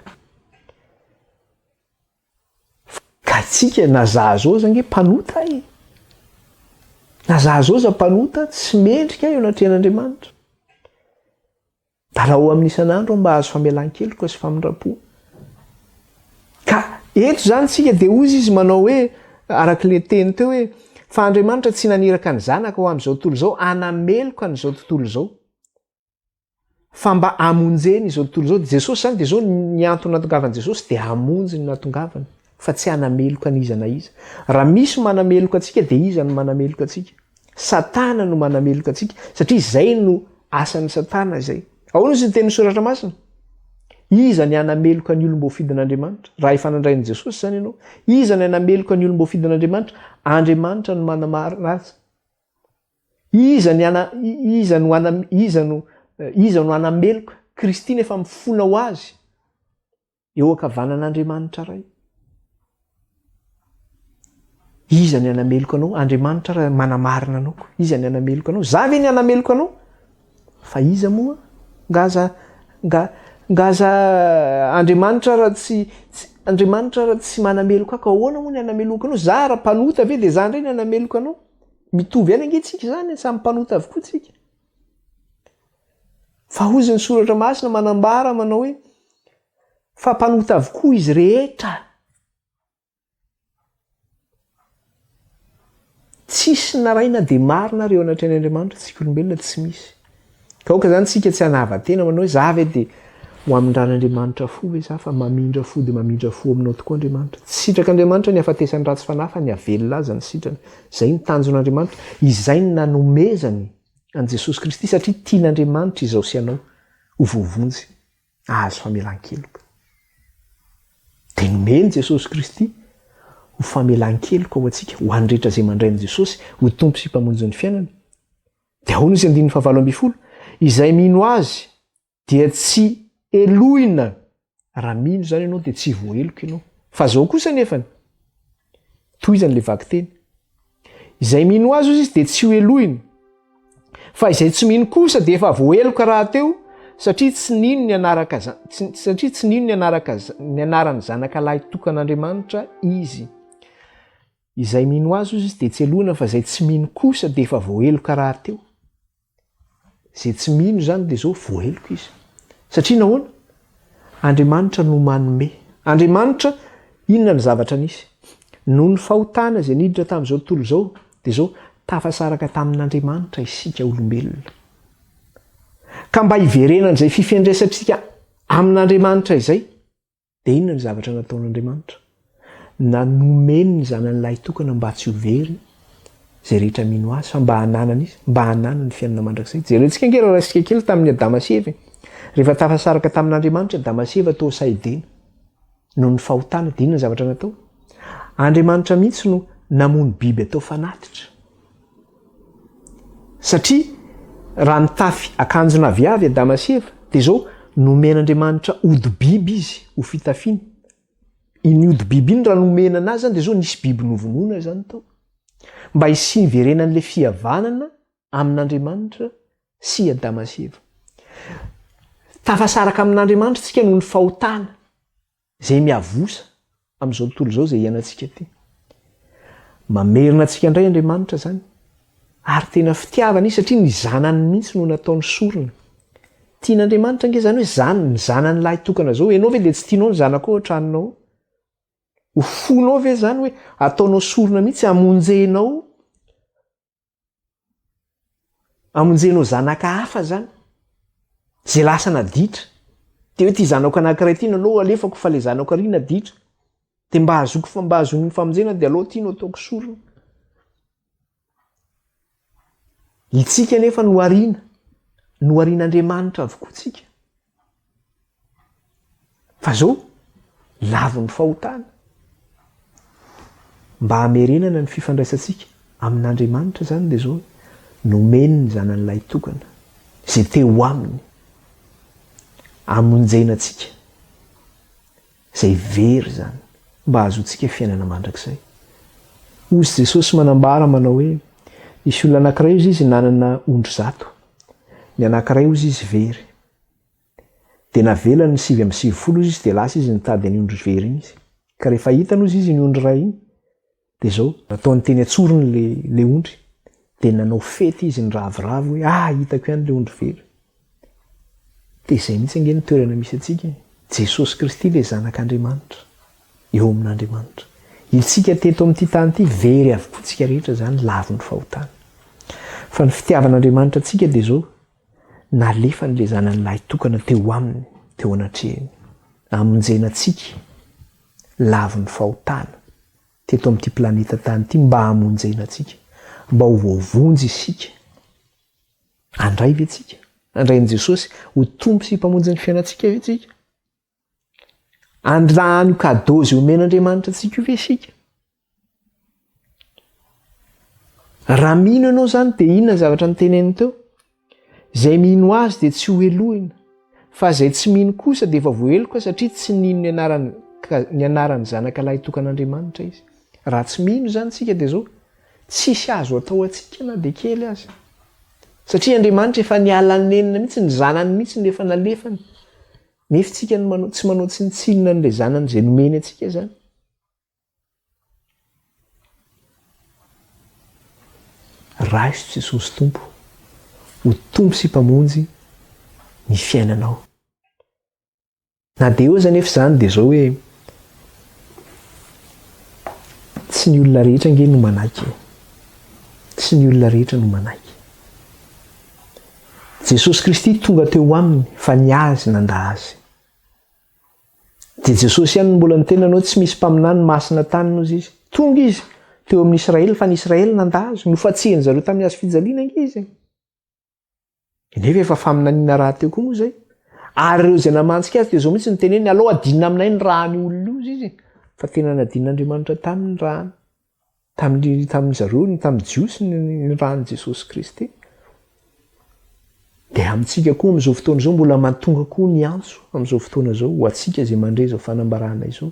Ka tsika na za zao aza ange mpanota e! Na za zao aza mpanota tsy mendrika eo anatrehan'Andriamanitra. Talahao amin'ny isan'andro aho mba hahazo famelan-keloka sy famindram-po. Ka eto izany tsika dia hozy izy manao hoe araka ilay teny teo hoe fa Andriamanitra tsy naniraka ny zanaka ho amin'izao tontolo izao hanameloka an'izao tontolo izao. Fa mba hamonjeny izao tontolo izao, Jesosy izany dia izao ny antony nahatongavan'i Jesosy dia hamonjy ny nahatongavany fa tsy hanameloka an'iza na iza. Raha misy manameloka antsika dia iza no manameloka antsika? Satana no manameloka antsika satria izay no asan'i Satana izay. Ahoana izy ny tenin'ny soratra masina? Iza ny hanameloka ny olom-boafidin'Andriamanitra? Raha efa nandray an'i Jesosy izany ianao, iza ny hanameloka ny olom-boafidin'Andriamanitra? Andriamanitra no manamarina azy. Iza ny ana, iza no ana, iza no, iza no hanameloka? Kristy nefa mifona ho azy eo ankavanan'Andriamanitra Ray. Iza ny hanameloka anao? Andriamanitra raha manamarina anao ko. Iza ny hanameloka anao? Za ve ny hanameloka anao? Fa iza moa? Ngaza, nga, ngaza Andriamanitra raha tsy, tsy, Andriamanitra raha tsy manameloka ahy, ka ahoana moa ny hanameloka anao? Za raha mpanota ve dia za indray ny hanameloka anao? Mitovy ihany ange tsika izany e, samy mpanota avokoa tsika. Fa hozy ny soratra masina manambara manao hoe fa mpanota avokoa izy rehetra. Tsisy na ray na dia marina ary eo anatrehan'Andriamanitra tsika olombelona tsy misy. Ka aoka izany tsika tsy hanava-tena manao hoe za ve dia ho amindran'Andriamanitra fo ve za fa mamindra fo dia mamindra fo aminao tokoa Andriamanitra. Tsy sitrak'Andriamanitra ny hafatesan'ny ratsy fanahy fa ny havelona azy ny sitrany. Izay ny tanjon'Andriamanitra, izay ny nanomezany an'i Jesosy Kristy satria tian'Andriamanitra izao sy ianao ho voavonjy, hahazo famelan-keloka. Dia nomeny Jesosy Kristy ho famelan-keloka ho antsika, ho an'ny rehetra izay mandray an'i Jesosy ho Tompo sy Mpamonjy ny fiainany. Dia ahoana izy andininy fahavalo ambinifolo? Izay mino azy dia tsy helohina. Raha mino izany ianao dia tsy voaheloka ianao. Fa izao kosa anefany, tohizany ilay vakiteny. Izay mino azy hozy izy dia tsy ho helohina. Fa izay tsy mino kosa dia efa voaheloka rahateo satria tsy nino ny anaraka satria tsy nino ny anaraka ny anaran'ny zanaka lahy tokan'Andriamanitra izy. Izay mino azy hozy izy dia tsy helohina fa izay tsy mino kosa dia efa voaheloka rahateo. Izay tsy mino izany dia izao voaheloka izy. Satria nahoana? Andriamanitra no manome. Andriamanitra, inona ny zavatra nisy? Noho ny fahotana izay niditra tamin'izao tontolo izao, dia izao, tafasaraka tamin'Andriamanitra isika olombelona. Ka mba hiverenan'izay fifandraisantsika amin'Andriamanitra izay, Dia inona ny zavatra nataon'Andriamanitra? Na nomeny ny Zanany lahitokana mba tsy ho very izay rehetra mino Azy, fa mba hananany izy, mba hananany fiainana mandrakizay. Jerentsika ange raha raisika kely tamin'i Adama sy Eva e. Rehefa tafasaraka tamin'Andriamanitra Adama sy Eva tao Saidena, noho ny fahotana, dia inona ny zavatra natao? Andriamanitra mihitsy no namono biby atao fanatitra. Satria raha nitafy akanjon'aviavy Adama sy Eva, dia izao, nomen'Andriamanitra hodi-biby izy ho fitafiany. Iny hodi-biby iny raha nomena anazy izany dia izao, nisy biby novonoina izany tao. Mba hisian'ny hiverenan'ilay fihavanana amin'Andriamanitra sy Adama sy Eva. Tafasaraka amin'Andriamanitra isika noho ny fahotana izay miavosa amin'izao tontolo izao izay iainantsika ity. Mamerina antsika indray Andriamanitra izany. Ary tena fitiavana izy satria ny zanany mihitsy no nataony sorona. Tian'Andriamanitra ange izany hoe zany, ny zanany lahy tokana izao. Ianao ve dia tsy tianao ny zanakao ao an-tranonao ao? Ho fonao ve izany hoe ataonao sorona mihitsy hamonjenao hamonjenao zanaka hafa zany? Zay lasa naditra. De hoe ty zanako anankiray ty no aleo alefako fa le zanako ary naditra. De mba hahazoako mba hahazoany ny famonjena de aleo ty no ataoko sorona. Itsika anefa nohariana, noharian'Andriamanitra avokoa tsika. Fa zao, lavon'ny fahotana. Mba hamerenana ny fifandraisantsika amin'Andriamanitra izany dia zao, nomeny ny Zanany Lahitokana, izay te ho Aminy, hamonjena antsika, izay very izany, mba hahazoantsika fiainana mandrakizay. Hozy Jesosy manambara manao hoe, nisy olona anankiray hozy izy nanana ondry zato, ny anankiray hozy izy very. Dia navelany ny 99 hozy izy dia lasa izy nitady an'iny ondry very iny izy. Ka rehefa hitany hozy izy iny ondry iray iny, dia izao, nataony teny an-tsorony ilay ilay ondry, dia nanao fety izy niraviravy hoe, ah, hitako ihany ilay ondry very. Dia izay mihitsy ange ny toerana misy antsika e. Jesosy Kristy ilay Zanak'Andriamanitra, eo amin'Andriamanitra. Itsika teto amin'ity tany ity, very avokoa tsika rehetra izany, lavon'ny fahotana. Fa ny fitiavan'Andriamanitra antsika dia izao, Nalefany ilay Zanany lahitokana teo aminy, teo anatrehany, hamonjena antsika lavin'ny fahotana teto amin'ity planeta tany ity mba hamonjena antsika, mba ho voavonjy isika. Handray ve tsika? Handray an'i Jesosy ho Tompo sy Mpamonjy ny fiainantsika ve tsika? Handà an'io cadeau izay omen'Andriamanitra antsika io ve isika? Raha mino ianao izany dia inona ny zavatra noteneniny teo? Izay mino azy dia tsy ho helohina, fa izay tsy mino kosa dia efa voaheloka satria tsy nino ny anaran'ny ny anaran'ny zanaka lahitokan'Andriamanitra izy. Raha tsy mino izany isika dia izao, tsisy azo atao antsika na dia kely aza. Satria Andriamanitra efa niala nenina mihitsy, ny zanany mihitsy no efa nalefany. Nefa isika no manao, tsy manao tsinontsinona an'ilay zanany izay nomeny antsika izany. Raiso Jesosy Tompo ho Tompo sy Mpamonjy ny fiainanao. Na dia eo aza anefa izany dia izao hoe tsy ny olona rehetra ange no manaiky e. Tsy ny olona rehetra no manaiky. Jesosy Kristy tonga teo aminy fa ny azy nandà azy. Dia Jesosy ihany no mbola niteny nanao tsy misy mpaminany masina tany nozy izy. Tonga izy teo amin'ny Israely fa ny Israely nandà azy. Nofatsihin-dry zareo tamin'ny hazo fijaliana ange izy e. Nefa efa faminaniana rahateo koa moa izay. Ary ireo izay namantsika azy dia izao mihitsy no teneniny, alao adinina aminay ny ràn'io olona io, hozy izy. Fa tena nadin'Andriamanitra taminy ny ràny. Tamin'ny tamin'ny zareo, ny tamin'ny Jiosy ny ny ràn'i Jesosy Kristy. Dia amintsika koa amin'izao fotoana izao mbola mahatonga koa ny antso amin'izao fotoana izao ho antsika izay mandre izao fanambarana izao.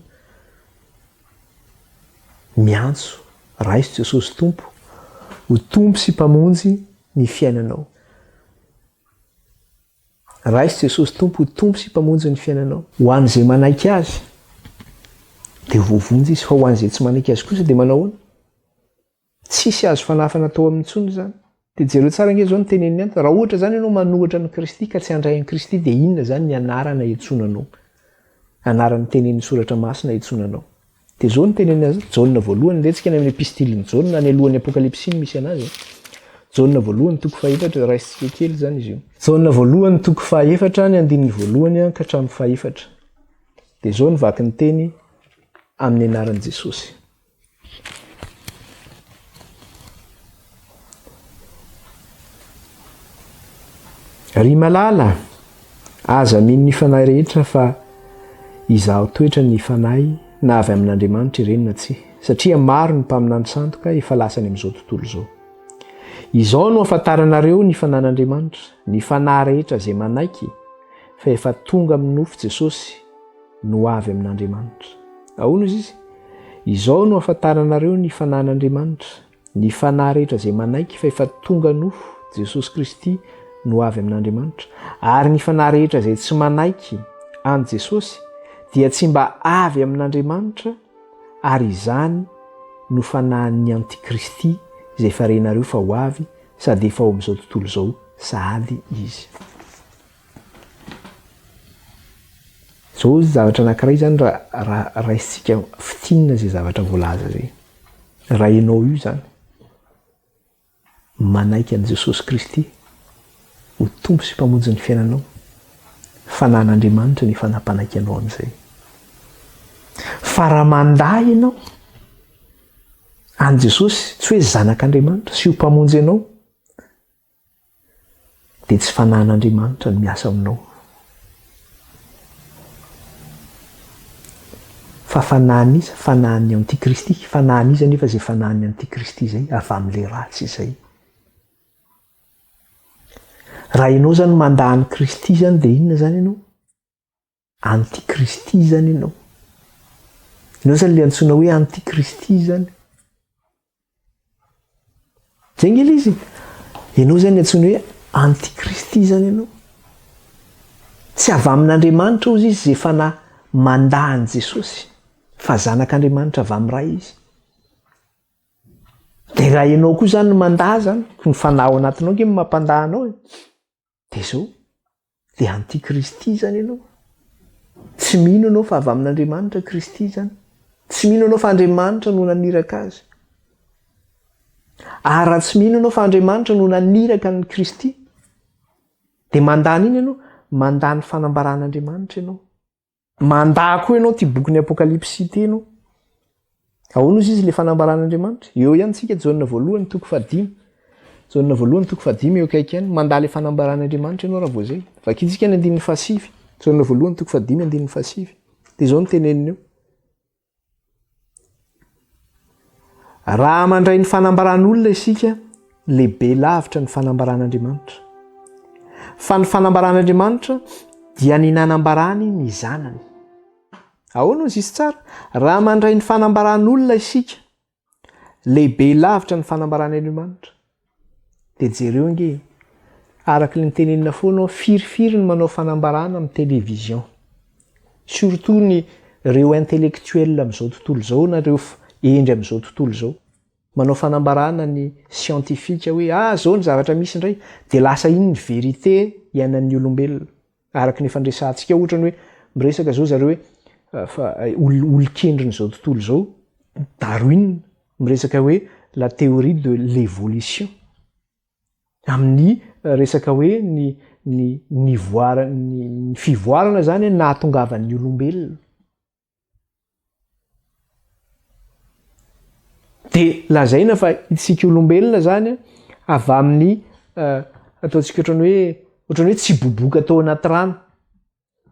Miantso, raiso Jesosy Tompo ho Tompo sy Mpamonjy ny fiainanao. Raiso Jesosy Tompo ho Tompo sy Mpamonjy ny fiainanao. Ho an'izay manaiky Azy dia voavonjy izy, fa ho an'izay tsy manaiky Azy kosa dia manao ahoana? Tsisy azo fanahafana atao aminy intsony izany. Dia jereo tsara ange izao ny teneniny ato, raha ohatra izany ianao manohitra an'i Kristy ka tsy handray an'i Kristy dia inona izany ny anarana iantsoana anao? Anaran'ny tenenin'ny Soratra Masina iantsoana anao. Dia izao no teneniny azy, Jaona voalohany, ndeha tsika any amin'ny epistilin'i Jaona, any alohan'ny Apokalypsy no misy anazy e. Jaona voalohany toko fahefatra, raisintsika kely izany izy io. Jaona voalohany toko fahefatra, ny andininy voalohany ka hatramin'ny fahefatra. Dia izao no vaky ny teny amin'ny anaran'i Jesosy. Ry malala, aza mino ny fanahy rehetra fa izaho toetra ny fanahy na avy amin'Andriamanitra ireny na tsia, satria maro ny mpaminany sandoka efa lasa any amin'izao tontolo izao. Izao no ahafantaranareo ny fanan'Andriamanitra, ny fanahy rehetra izay manaiky fa efa tonga amin'ny nofo Jesosy no avy amin'Andriamanitra. Ahoana izy izy? Izao no ahafantaranareo ny fanan'Andriamanitra, Ny fanahy rehetra izay manaiky fa efa tonga nofo, Jesosy Kristy, no avy amin'Andriamanitra, ary ny fanahy rehetra izay tsy manaiky an'i Jesosy dia tsy mba avy amin'Andriamanitra, ary izany no fanahin'ny antikristy izay efa renareo fa ho avy sady efa ao amin'izao tontolo izao sahady izy. Izao zavatra anankiray izany raha raha raisintsika fintinina izay zavatra voalaza izay. Raha ianao io izany manaiky an'i Jesosy Kristy ho Tompo sy Mpamonjy ny fiainanao, fanan'Andriamanitra ny efa nampanaiky anao an'izay. Fa raha mandà ianao an'i Jesosy, tsy hoe zanak'Andriamanitra sy ho Mpamonjy anao, dia tsy fanahin'Andriamanitra no miasa aminao. Fa fanahin'iza? Fanahin'ny antikristy. Fanahin'iza anefa izay fanahin'ny antikristy izay? Avy amin'ilay ratsy izay. Raha ianao izany mandà an'i Kristy izany dia inona izany ianao? Antikristy izany ianao. Ianao izany ilay antsoina hoe antikristy izany. Zay nge ilay izy. Ianao izany antsoina hoe antikristy izany ianao. Tsy avy amin'Andriamanitra hozy izy izay fanahy mandà an'i Jesosy, fa zanak'Andriamanitra avy amin'ny Ray izy. Dia raha ianao koa izany no mandà izany, ny fanahy ao anatinao nge no mampandà anao e. Dia izao, Dia antikristy izany ianao. Tsy mino ianao fa avy amin'Andriamanitra Kristy izany. Tsy mino ianao fa Andriamanitra no naniraka azy. Ary raha tsy mino ianao fa Andriamanitra no naniraka an'i Kristy, dia mandà an'iny ianao, mandà ny fanambaran'Andriamanitra ianao. Mandà koa ianao ity bokin'ny Apokalypsy ity ianao. Ahoana ozy izy ilay fanambaran'Andriamanitra? Eo ihany tsika Jaona voalohany toko fahadimy. Jaona voalohany toko fahadimy eo akaiky ihany. Mandà ilay fanambaran'Andriamanitra ianao raha vao izay. Vakintsika ny andininy fahasivy. Jaona voalohany toko fahadimy andininy fahasivy. Dia izao no teneniny eo. Raha mandray ny fanambaran'olona isika, lehibe lavitra ny fanambaran'Andriamanitra. Fa ny fanambaran'Andriamanitra dia ny nanambarany ny Zanany. Ahoana hozy izy tsara? Raha mandray ny fanambaran'olona isika, lehibe lavitra ny fanambaran'Andriamanitra. Dia jereo ange e! Araka ilay notenenina foana aho, firifiry ny manao fanambarana amin'ny télévision. Surtout ny ireo intellectuels amin'izao tontolo izao na ireo hendry amin'izao tontolo izao. Manao fanambarana ny scientifique hoe ah izao ny zavatra misy indray, dia lasa iny ny vérité iainan'ny olombelona. Araka ny efa niresahantsika ohatra ny hoe miresaka izao zareo hoe fa olon-kendrin'izao tontolo izao, Darwin miresaka hoe la théorie de l'évolution amin'ny resaka hoe ny ny nivoara ny fivoarana izany nahatongavan'ny olombelona. Dia lazaina fa isika olombelona izany avy amin'ny ataontsika ohatran'ny hoe ohatran'ny hoe tsiboboka tao anaty rano.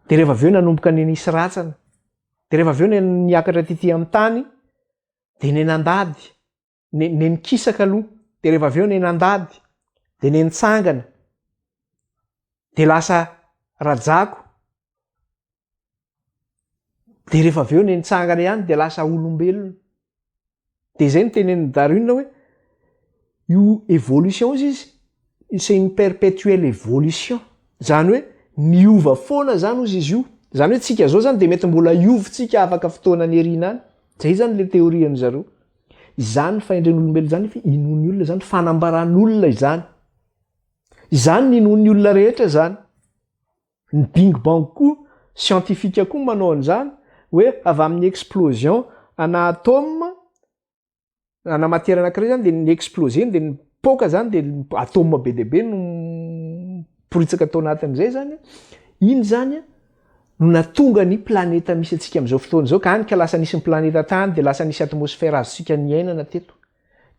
Dia rehefa avy eo nanomboka ny nisy ratsana. Dia rehefa avy eo niakatra tety amin'ny tany dia ny nandady, ny ny nikisaka aloha, dia rehefa avy eo ny nandady, dia ny nitsangana, dia lasa rajako, Dia rehefa avy eo ny nitsangana ihany dia lasa olombelona. Dia izay no tenenin'i Darwin hoe io évolution izy izy, c'est une perpétuelle évolution. Izany hoe miova foana izany ozy izy io. Izany hoe tsika izao izany dia mety mbola hiova tsika afaka fotoana any aoriana any. Izay izany ilay théorie an-dry zareo. Izany fahendren'olombelona izany nefa inoan'ny olona izany, fanambaran'olona izany. Izany no inoan'ny olona rehetra izany. Ny bing bang koa scientifique koa manao an'izany hoe avy amin'ny explosion ana atome ana matière anankiray zany de ni-exploser de nipoaka zany de atome be dia be no miporitsaka tao anatin'izay zany, iny zany no nahatonga ny planeta misy antsika amin'izao fotoana izao ka any ka lasa nisy ny planeta tany de lasa nisy atmosphère azontsika niainana teto.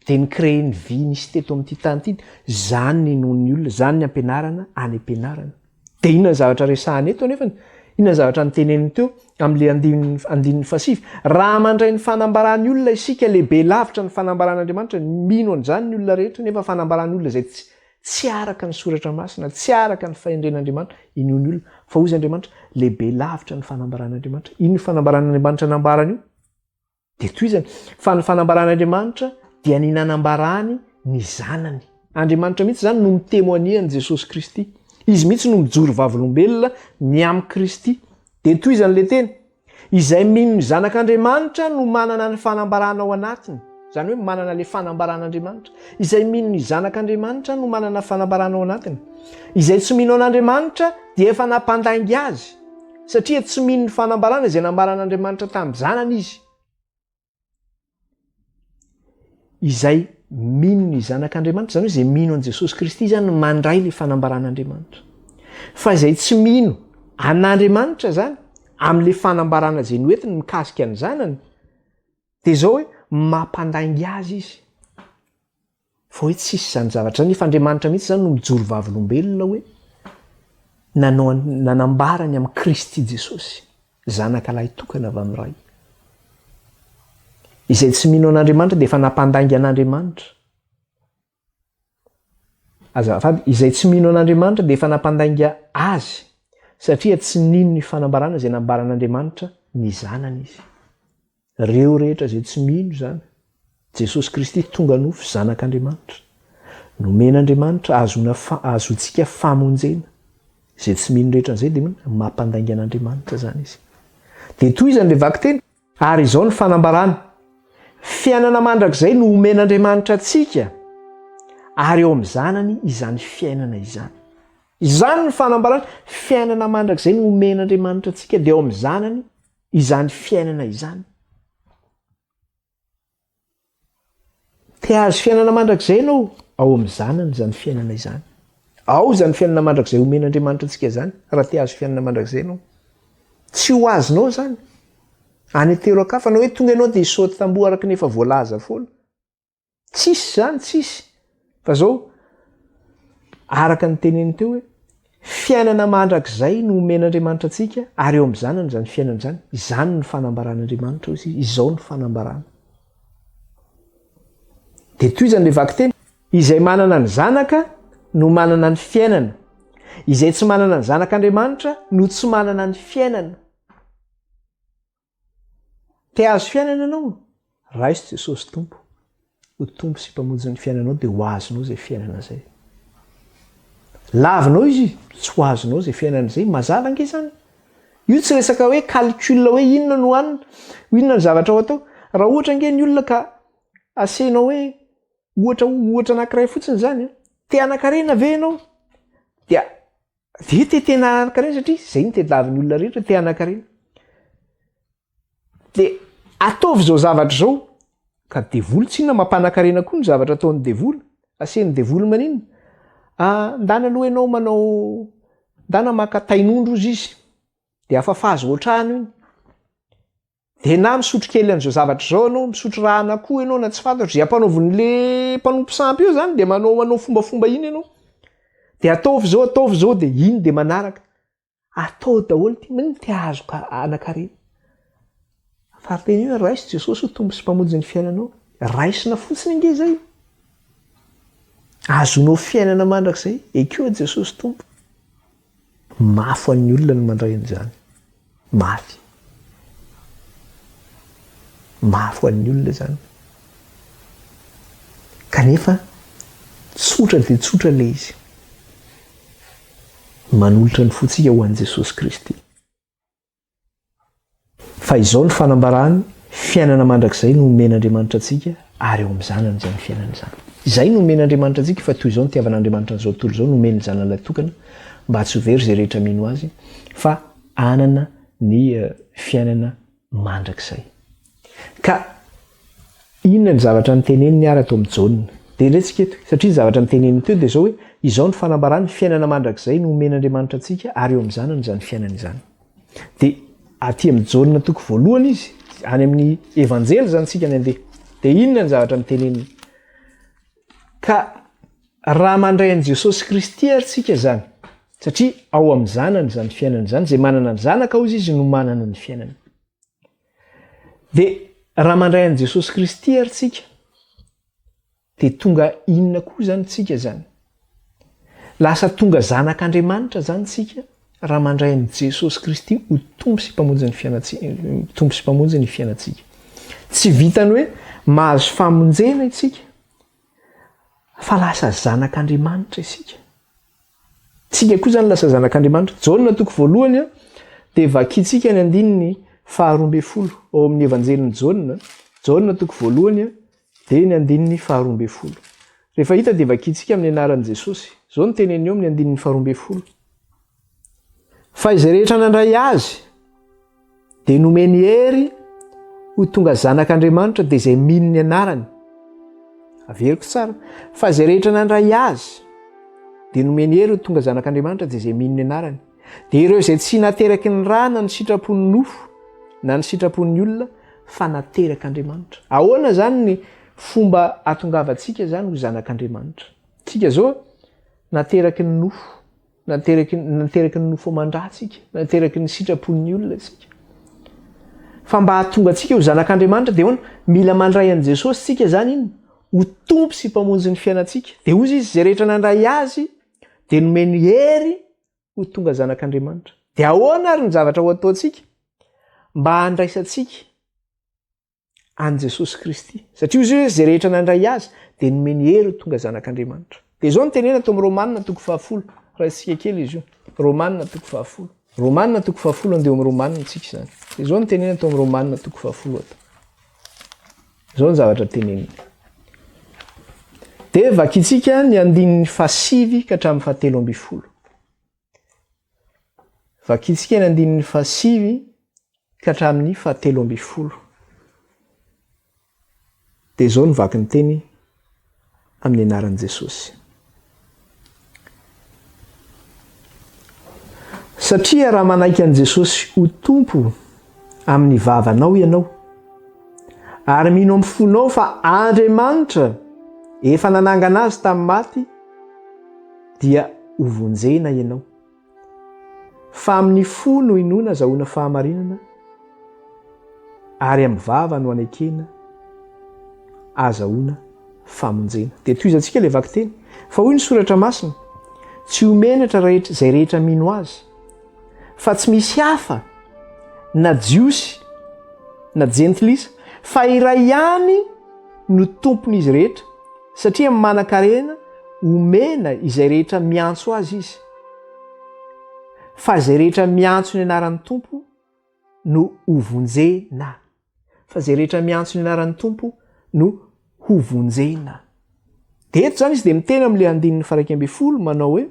dia ni-créer ny vie nisy teto amin'ity tany ity, izany ny inoan'ny olona, izany ny ampianarana any am-pianarana. Dia inona ny zavatra resahana eto anefany? Inona ny zavatra noteneniny teo amin'ilay andininy andininy fahasivy? Raha mandray ny fanambaran'ny olona isika, lehibe lavitra ny fanambaran'Andriamanitra, mino an'izany ny olona rehetra, nefa fanambaran'ny olona izay tsy tsy araka ny soratra masina, tsy araka ny fahendren'Andriamanitra, inoan'ny olona. Fa hozy Andriamanitra, lehibe lavitra ny fanambaran'Andriamanitra. Inona io fanambaran'Andriamanitra nambarany io? Dia tohizany, fa ny fanambaran'Andriamanitra dia ny nanambarany ny Zanany. Andriamanitra mihitsy izany no mi-témoigner an'i Jesosy Kristy. Izy mihitsy no mijoro vavolombelona ny amin'i Kristy. Dia tohizany ilay teny, Izay mino ny Zanak'Andriamanitra no manana ny fanambarana ao anatiny. Izany hoe manana ilay fanambaran'Andriamanitra. Izay mino ny Zanak'Andriamanitra no manana fanambarana ao anatiny. Izay tsy mino an'Andriamanitra dia efa nampandainga azy, satria tsy mino ny fanambarana izay nambaran'Andriamanitra tamin'ny Zanany izy. Izay mino ny Zanak'Andriamanitra, izany hoe izay mino an'i Jesosy Kristy izany no mandray ilay fanambaran'Andriamanitra. Fa izay tsy mino an'Andriamanitra izany, amin'ilay fanambarana izay noentiny mikasika ny Zanany, dia izao hoe mampandainga azy izy. Fa hoe tsisy izany zavatra izany, nefa Andriamanitra mihitsy izany no mijoro vavolombelona hoe nanao nanambara ny amin'i Kristy Jesosy, Zanaka lahy tokana avy amin'ny Ray. Izay tsy mino an'Andriamanitra dia efa nampandainga an'Andriamanitra. Azafady, izay tsy mino an'Andriamanitra dia efa nampandainga azy, satria tsy nino ny fanambarana izay nambaran'Andriamanitra ny Zanany izy. Reo rehetra izay tsy mino izany, Jesosy Kristy tonga nofo, Zanak'Andriamanitra. Nomen'Andriamanitra ahazoana fa ahazoantsika famonjena. Izay tsy mino rehetra an'izay dia mino mampandainga an'Andriamanitra izany izy. Dia tohizany ilay vakiteny, ary izao ny fanambarana, Fiainana mandrakizay no omen'Andriamanitra antsika, ary eo amin'ny Zanany izany fiainana izany. Izany ny fanambarana, fiainana mandrakizay no omen'Andriamanitra antsika, dia eo amin'ny Zanany izany fiainana izany. Te hahazo fiainana mandrakizay ianao, ao amin'ny Zanany izany fiainana izany. Ao izany fiainana mandrakizay omen'Andriamanitra antsika izany, raha te hahazo fiainana mandrakizay ianao. Tsy ho azonao izany. Any an-teran-kafa, na hoe tonga ianao dia hisaoty tamboho araka ny efa voalaza foana. Tsisy izany, tsisy. Fa zao, araka ny teneniny teo hoe, fiainana mandrakizay no omen'Andriamanitra antsika, ary eo amin'ny Zanany izany fiainana izany. Izany no fanambaran'Andriamanitra, hoy izy, izao no fanambarana. Dia tohizany ilay vakiteny, izay manana ny Zanaka no manana ny fiainana, izay tsy manana ny Zanak'Andriamanitra no tsy manana ny fiainana. Te hahazo fiainana ianao? Raiso Jesosy Tompo ho Tompo sy Mpamonjy ny fiainanao dia ho azonao izay fiainana izay. Lavinao Izy, tsy ho azonao izay fiainana izay. Mazava ange izany. Io tsy resaka hoe calcul hoe inona no hanina, inona ny zavatra ho atao. Raha ohatra ange ny olona ka asenao hoe ohatra ohatra anankiray fotsiny izany, te hanan-karena ve ianao? Dia Dia te tena hanan-karena satria izay no tadiavin'ny olona rehetra, te hanan-karena. Dia ataovy izao zavatra izao, ka devoly tsinona mampanan-karena koa ny zavatra ataon'ny devoly. Asian'ny devoly maninona? Ah, ndana aloha ianao manao, ndana maka tain'ondry ozy izy, dia afafazo ohatrany iny. Dia na misotro kely an'izao zavatra izao ianao, misotro rà an'akoho ianao na tsy fantatro, izay ampanaovin'le mpanompo sampy io zany dia manao manao fombafomba iny ianao. Dia ataovy izao, ataovy izao dia iny dia manaraka. Atao daholo ity, maninona te hahazo anankarena? Fa tena io raiso Jesosy ho Tompo sy Mpamonjy ny fiainanao. Raisina fotsiny ange izay. Azonao fiainana mandrakizay, ekeo Jesosy Tompo. Mafy ho an'ny olona ny mandray an'izany. Mafy. Mafy ho an'ny olona izany. Kanefa, tsotra dia tsotra ilay izy. Manolotra ny fontsika ho an'i Jesosy Kristy. Fa izao ny fanambarany, fiainana mandrakizay no omen'Andriamanitra antsika ary eo amin'ny Zanany izany fiainana izany. Izay no omen'Andriamanitra antsika fa toy izao nitiavan'Andriamanitra an'izao tontolo izao nomeny ny Zanany Lahitokana mba tsy ho very izay rehetra mino Azy fa hanana ny fiainana mandrakizay. Ka inona ny zavatra noteneniny ary ato amin'i Jaona? Dia indray tsika eto, satria ny zavatra noteneniny teo dia izao hoe, izao ny fanambarany, fiainana mandrakizay no omen'Andriamanitra antsika ary eo amin'ny Zanany izany fiainana izany. Dia aty amin'i Jaona toko voalohany izy, any amin'ny Evanjely izany tsika ny andeha. Dia inona ny zavatra noteneniny? Ka raha mandray an'i Jesosy Kristy ary tsika izany, satria ao amin'ny Zanany izany fiainana izany, izay manana ny Zanaka hozy izy no manana ny fiainana. Dia raha mandray an'i Jesosy Kristy ary tsika, dia tonga inona koa izany tsika izany? Lasa tonga zanak'Andriamanitra izany tsika raha mandray an'i Jesosy Kristy ho Tompo sy Mpamonjy ny fiainantsika, Tompo sy Mpamonjy ny fiainantsika. Tsy vitan'ny hoe mahazo famonjena isika. Fa lasa zanak'Andriamanitra isika. Tsika koa izany lasa zanak'Andriamanitra. Jaona toko voalohany dia vakintsika ny andininy faha-12 ao amin'ny Evanjelin'i Jaona. Jaona toko voalohany dia ny andininy faha-12. Rehefa hita dia vakintsika amin'ny anaran'i Jesosy. Izao no teneniny eo amin'ny andininy faha-12. Fa izay rehetra nandray azy dia nomeny hery ho tonga zanak'Andriamanitra dia izay mino ny anarany. Averiko tsara. Fa izay rehetra nandray azy dia nomeny hery ho tonga zanak'Andriamanitra dia izay mino ny anarany. Dia ireo izay tsy nateraky ny ra na ny sitrapon'ny nofo na ny sitrapon'ny olona fa naterak'Andriamanitra. Ahoana izany ny fomba ahatongavantsika izany ho zanak'Andriamanitra? Tsika izao nateraky ny nofo. Nateraky, nateraky ny nofo aman-dra tsika, nateraky ny sitrapon'ny olona tsika. Fa mba hahatonga antsika ho zanak'Andriamanitra dia ahoana? Mila mandray an'i Jesosy tsika izany inona? Ho Tompo sy Mpamonjy ny fiainantsika. Dia hoy izy, izay rehetra nandray Azy dia nomeny hery ho tonga zanak'Andriamanitra. Dia ahoana ary ny zavatra ho ataontsika mba handraisantsika an'i Jesosy Kristy. Satria hoy izy hoe izay rehetra nandray azy dia nomeny hery ho tonga zanak'Andriamanitra. Dia izao no tenena ato amin'ny Romana toko fahafolo. Raisintsika kely izy io. Romana toko fahafolo. Romana toko fahafolo, andeha amin'ny Romana tsika izany. Dia izao no tenena ato amin'ny Romana toko fahafolo ato. Izao ny zavatra teneniny. Dia vakintsika ny andininy fahasivy ka hatramin'ny fahatelo ambin'ny folo. Vakintsika ny andininy fahasivy ka hatramin'ny fahatelo ambin'ny folo. Dia izao no vaky ny teny amin'ny anaran'i Jesosy. Satria raha manaiky an'i Jesosy ho Tompo amin'ny vavanao ianao, ary mino amin'ny fonao fa Andriamanitra efa nanangana azy tamin'ny maty, dia hovonjena ianao. Fa amin'ny fo no inoana azahoana fahamarinana, ary amin'ny vava no anekena azahoana famonjena. Dia tohizantsika ilay vakiteny. Fa hoy ny soratra masina, tsy ho menatra rehetra izay rehetra mino azy, fa tsy misy hafa na Jiosy na Jentilisa, fa iray ihany no tompon'izy rehetra, Satria manan-karena omena izay rehetra miantso Azy Izy. Fa izay rehetra miantso ny anaran'ny Tompo no hovonjena. Fa izay rehetra miantso ny anaran'ny Tompo no hovonjena. Dia eto izany izy dia miteny amin'ilay andininy faha-11 manao hoe,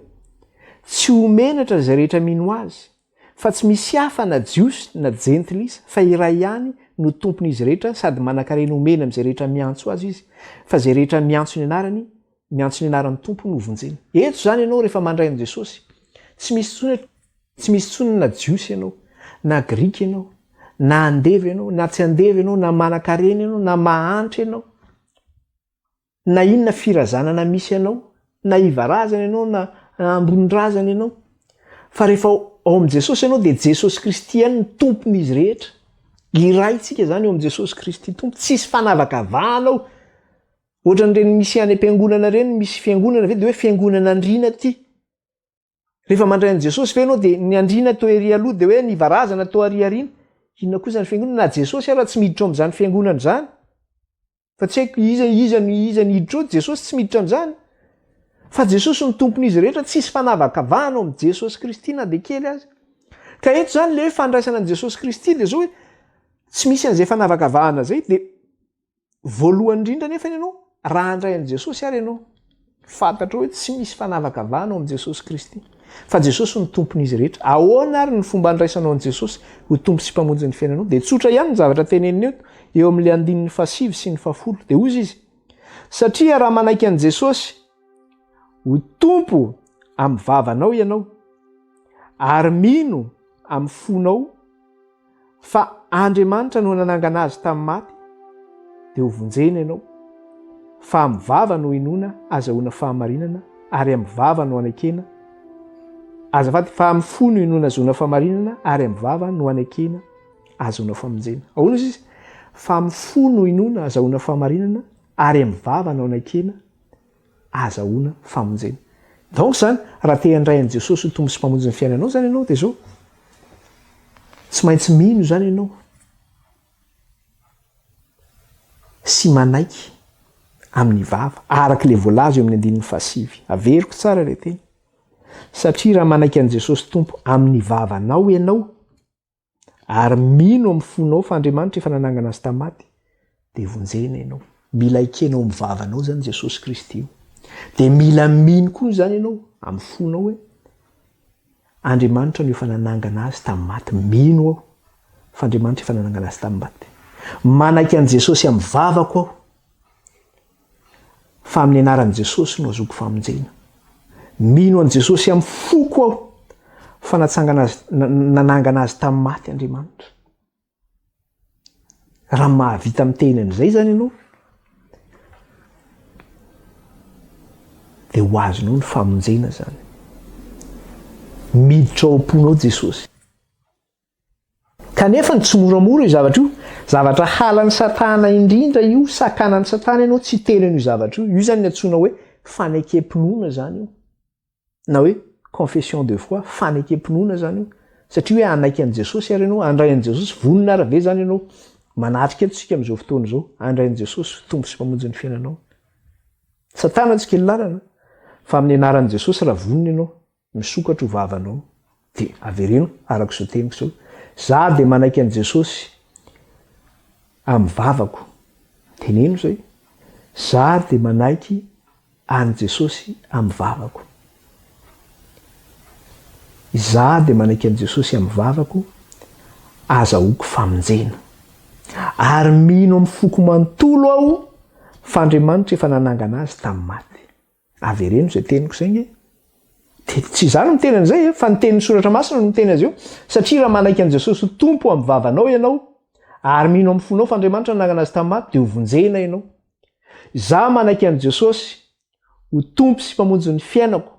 Tsy ho menatra izay rehetra mino Azy. Fa tsy misy hafa na Jiosy na Jentilisa, fa iray ihany no Tompon'izy rehetra sady manan-karena omena amin'izay rehetra miantso Azy Izy, fa izay rehetra miantso ny anarany, miantso ny anaran'ny Tompo no hovonjena. Eto izany ianao rehefa mandray an'i Jesosy, tsy misy intsony hoe, tsy misy intsony na Jiosy ianao, na Grika ianao, na andevo ianao, na tsy andevo ianao, na manan-karena ianao, na mahantra ianao. Na inona firazanana misy anao, na iva razana ianao na ambony razana ianao, fa rehefa ao amin'i Jesosy ianao dia Jesosy Kristy ihany no Tompon'izy rehetra. Iray tsika izany eo amin'i Jesosy Kristy Tompo, tsisy fanavakavahana ao. Ohatran'ireny misy any am-piangonana ireny, misy fiangonana ve dia hoe fiangonana andriana ity. Rehefa mandray an'i Jesosy ve ianao dia ny andriana toa ery aloha dia hoe ny varazana toa ary aoriana? Inona koa izany fiangonana? Na Jesosy ara tsy miditra ao amin'izany fiangonana izany. Fa tsy haiko iza iza no iza ny hiditra ao, Jesosy tsy miditra amin'izany. Fa Jesosy no tompon'izy rehetra, tsisy fanavakavahana ao amin'i Jesosy Kristy na dia kely aza. Ka eto izany ilay hoe fandraisana an'i Jesosy Kristy dia izao hoe tsy misy an'izay fanavakavahana izay dia voalohany indrindra nefa ianao raha handray an'i Jesosy ary ianao Fantatrao hoe tsy misy fanavakavahana ao amin'i Jesosy Kristy, fa Jesosy no Tompon'izy rehetra. Ahoana ary ny fomba andraisanao an'i Jesosy ho Tompo sy Mpamonjy ny fiainanao? Dia tsotra ihany ny zavatra teneniny eto, eo amin'ilay andininy fahasivy sy ny fahafolo. Dia hozy izy, Satria raha manaiky an'i Jesosy ho Tompo amin'ny vavanao ianao, ary mino amin'ny fonao, Fa Andriamanitra no nanangana azy tamin'ny maty, dia ho vonjena ianao. Fa amin'ny vava no inoana azahoana fahamarinana, ary amin'ny vava no anekena, azafady, fa amin'ny fo no inoana azahoana fahamarinana, ary amin'ny vava no anekena azahoana famonjena. Ahoana izy izy? Fa amin'ny fo no inoana azahoana fahamarinana, ary amin'ny vava no anekena azahoana famonjena. Donc zany, raha te handray an'i Jesosy ho Tompo sy Mpamonjy ny fiainanao zany ianao dia zao, tsy maintsy mino zany ianao sy manaiky. Amin'ny vava, araka ilay voalaza eo amin'ny andininy fahasivy. Averiko tsara ilay teny. Satria raha manaiky an'i Jesosy Tompo amin'ny vavanao ianao, ary mino amin'ny fonao fa Andriamanitra efa nanangana azy tamin'ny maty, dia vonjena ianao. Mila ekenao amin'ny vavanao izany Jesosy Kristy io. Dia mila mino koa izany ianao amin'ny fonao hoe Andriamanitra no efa nanangana azy tamin'ny maty. Mino aho fa Andriamanitra efa nanangana azy tamin'ny maty. Manaiky an'i Jesosy amin'ny vavako aho. Fa amin'ny anaran'i Jesosy no azoako famonjena. Mino an'i Jesosy amin'ny foko aho fa natsangana azy, nanangana azy tamin'ny maty Andriamanitra. Raha mahavita miteny an'izay izany ianao, dia ho azonao ny famonjena izany. Miditra ao am-ponao Jesosy. Kanefa ny tsy moramora io zavatra io, zavatra halan'i Satana indrindra io, sakanan'i Satana ianao tsy hiteny an'io zavatra io. Io izany ny antsoina hoe fanekem-pinoana izany io. Na hoe confession de foi, fanekem-pinoana izany io. Satria hoe hanaiky an'i Jesosy ary ianao, handray an'i Jesosy, vonona ary ve izany ianao? Manatrika eto isika amin'izao fotoana izao, handray an'i Jesosy ho Tompo sy Mpamonjy ny fiainanao. Satana tsy kely lalana, fa amin'ny anaran'i Jesosy raha vonona ianao, Misokatra io vavanao dia avereno araka izao teniko izao, za dia manaiky an'i Jesosy amin'ny vavako, teneno izay, za dia manaiky an'i Jesosy amin'ny vavako. Izaho dia manaiky an'i Jesosy amin'ny vavako, azahoako famonjena. Ary mino amin'ny foko manontolo aho fa Andriamanitra efa nanangana azy tamin'ny maty. Avereno izay teniko izay nge. Dia tsy izaho no miteny an'izay e, fa ny tenin'ny soratra masina no miteny azy io. Satria raha manaiky an'i Jesosy ho Tompo amin'ny vavanao ianao, ary mino amin'ny fonao fa Andriamanitra nanangana azy tamin'ny maty, dia ho vonjena ianao. Izaho manaiky an'i Jesosy ho Tompo sy Mpamonjy ny fiainako,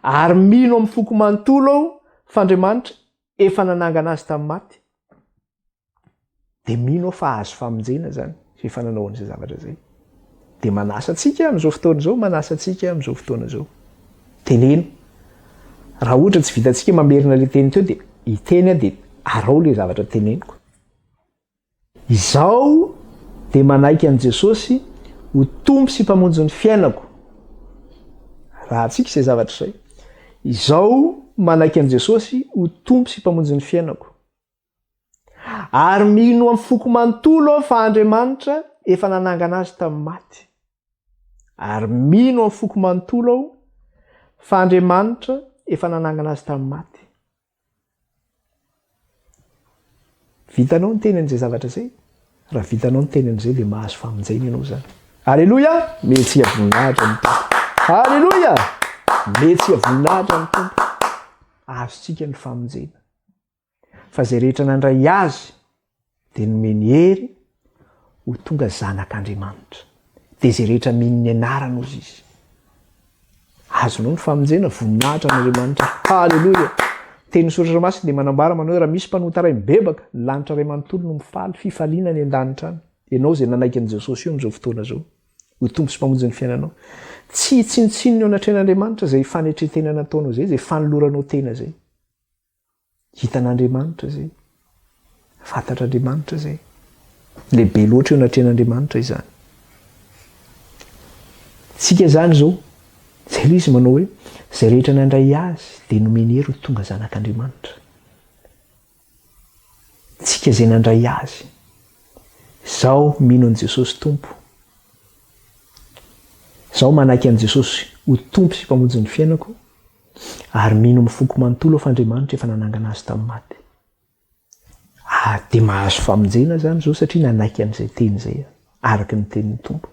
ary mino amin'ny foko manontolo aho fa Andriamanitra efa nanangana azy tamin'ny maty. Dia mino aho fa hahazo famonjena izany rehefa nanao an'izay zavatra izay. Dia manasa antsika amin'izao fotoana izao, manasa antsika amin'izao fotoana izao. Teneno. Raha ohatra tsy vitantsika mamerina ilay teny teo dia hiteny aho dia araho ilay zavatra teneniko. Izaho dia manaiky an'i Jesosy ho Tompo sy Mpamonjy ny fiainako. Raha antsika izay zavatra izay. Izaho manaiky an'i Jesosy ho Tompo sy Mpamonjy ny fiainako. Ary mino amin'ny foko manontolo aho fa Andriamanitra efa nanangana azy tamin'ny maty. Ary mino amin'ny foko manontolo aho fa Andriamanitra efa nanangana azy tamin'ny maty. Vitanao ny teny an'izay zavatra izay? Raha vitanao ny teny an'izay dia mahazo famonjena ianao izany. Aleloia! Metsika voninahitra ny Tompo. Aleloia! Metsika voninahitra ny Tompo. Azontsika ny famonjena. Fa izay rehetra nandray Azy dia nomeny hery ho tonga zanak'Andriamanitra. Dia izay rehetra mino ny anarany hozy izy. Azonao ny famonjena, voninahitra an'Andriamanitra. Haleloia! Tenin'ny Soratra Masina dia manambara manao hoe raha misy mpanota iray mibebaka, ny lanitra iray manontolo no mifaly, fifaliana any an-danitra any. Ianao izay nanaiky an'i Jesosy io amin'izao fotoana izao, ho Tompo sy Mpamonjy ny fiainanao. Tsy tsinontsinona eo anatrehan'Andriamanitra izay fanetren-tena nataonao izay, izay fanoloranao tena izay. Hitan'Andriamanitra izay. Fantatr'Andriamanitra izay. Lehibe loatra eo anatrehan'Andriamanitra izany. Tsika izany izao, izay ilay izy manao hoe, izay rehetra nandray azy dia nomeny hery ho tonga zanak'Andriamanitra. Tsika izay nandray azy. Izaho mino an'i Jesosy Tompo. Izaho manaiky an'i Jesosy ho Tompo sy Mpamonjy ny fiainako. Ary mino amin'ny foko manontolo aho fa Andriamanitra efa nanangana azy tamin'ny maty. Ah, dia mahazo famonjena izany izao satria nanaiky an'izay teny izay aho, araka ny tenin'ny Tompo.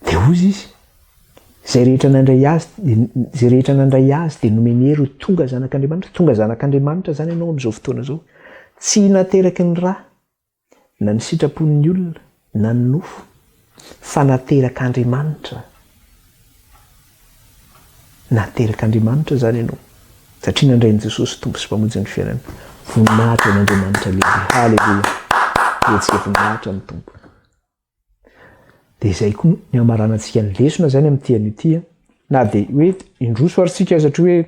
Dia hoy izy, izay rehetra nandray azy, izay rehetra nandray azy dia nomeny hery ho tonga zanak'Andriamanitra. Tonga zanak'Andriamanitra izany ianao amin'izao fotoana izao. Tsy nateraky ny ra, na ny sitrapon'ny olona, na ny nofo, fa naterak'Andriamanitra. Naterak'Andriamanitra izany ianao, satria nandray an'i Jesosy Tompo sy Mpamonjy ny fiainana. Voninahitra ho an'Andriamanitra lehibe. Haleloia. Hetsika voninahitra ny Tompo. Dia izay koa ny hamaranantsika ny lesona izany amin'ity anio ity an. Na dia hoe indroso ary tsika satria hoe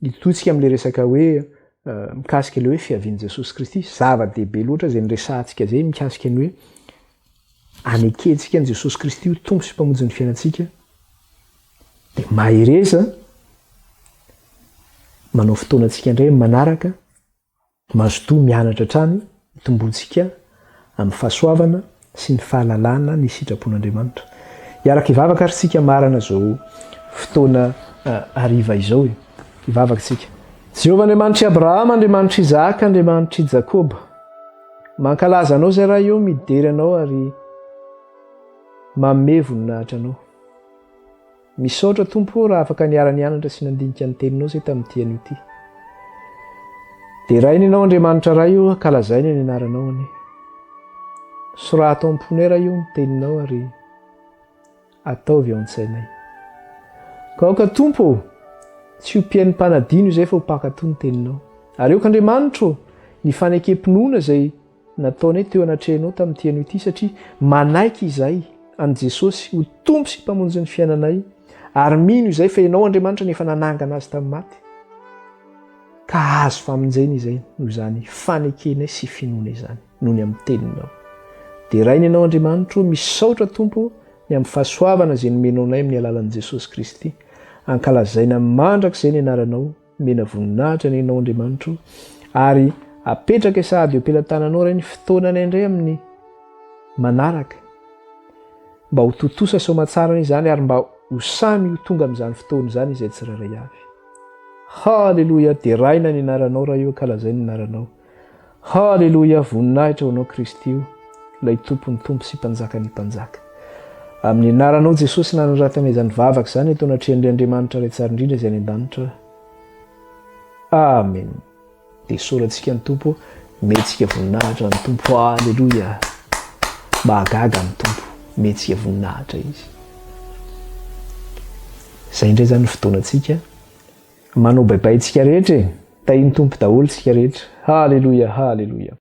hitohy tsika amin'ilay resaka hoe mikasika ilay hoe fiavian'i Jesosy Kristy. Zava-dehibe loatra izay niresahantsika izay mikasika ny hoe. anekentsika an'i Jesosy Kristy ho Tompo sy Mpamonjy ny fiainantsika, dia mahereza manao fotoana antsika indray amin'ny manaraka, mazotoa mianatra hatrany hitomboantsika amin'ny fahasoavana sy ny fahalalana ny sitrapon'Andriamanitra. Hiaraka hivavaka ary tsika marana izao fotoana hariva izao e. Hivavaka tsika. Jehovah Andriamanitr'i Abrahama, Andriamanitr'i Isaka, Andriamanitr'i Jakoba. Mankalaza Anao izay Ray ô, midery Anao ary manome voninahitra Anao. Misaotra Tompo ô raha afaka niara-nianatra sy nandinika ny Teninao izay tamin'ity anio ity. Deraina Ianao Andriamanitra Ray ô, ankalazaina ny Anaranao anie. Sorato ao am-ponay Ray ô ny Teninao ary ataovy ao an-tsainay. Ka aoka Tompo ô, tsy ho mpihaino mpanadino izay fa ho mpankatò ny Teninao. Ary aoka Andriamanitra ô, ny fanekem-pinoana izay nataonay teo anatrehanao tamin'ity anio ity satria manaiky izahay an'i Jesosy ho Tompo sy Mpamonjy ny fiainanay ary mino izay fa Ianao Andriamanitra no efa nanangana Azy tamin'ny maty ka hahazo famonjena izay noho izany fanekenay sy finoana izany noho ny amin'ny Teninao. Deraina Ianao Andriamanitro, misaotra Tompo ny amin'ny fahasoavana izay nomenao anay amin'ny alalan'i Jesosy Kristy. Ankalazaina mandrakizay ny anaranao. Omena voninahitra anie Ianao Andriamanitro ary apetraka sahady eo am-pelatananao Ray ny fotoananay indray amin'ny manaraka mba ho tontosa soamatsara anie izany ary mba ho samy ho tonga amin'izany fotoana izany izay tsirairay avy. Haleloia, deraina ny anaranao Ray o, ankalazaina ny anaranao. Haleloia, voninahitra ho anao Kristy o, ilay Tompon'ny Tompo sy Mpanjakan'ny Mpanjaka. Amin'ny anaranao Jesosy nanoratana izany vavaka izany eto anatrehan'ilay Andriamanitra Ray tsara indrindra izay any an-danitra. Amen. Dia isaorantsika ny Tompo, omentsika voninahitra ny Tompo. Haleloia. Mahagaga ny Tompo, omentsika voninahitra Izy. Izay indray izany ny fotoanantsika. Manao bye bye tsika rehetra e! Tahin'ny Tompo daholo tsika rehetra. Haleloia haleloia.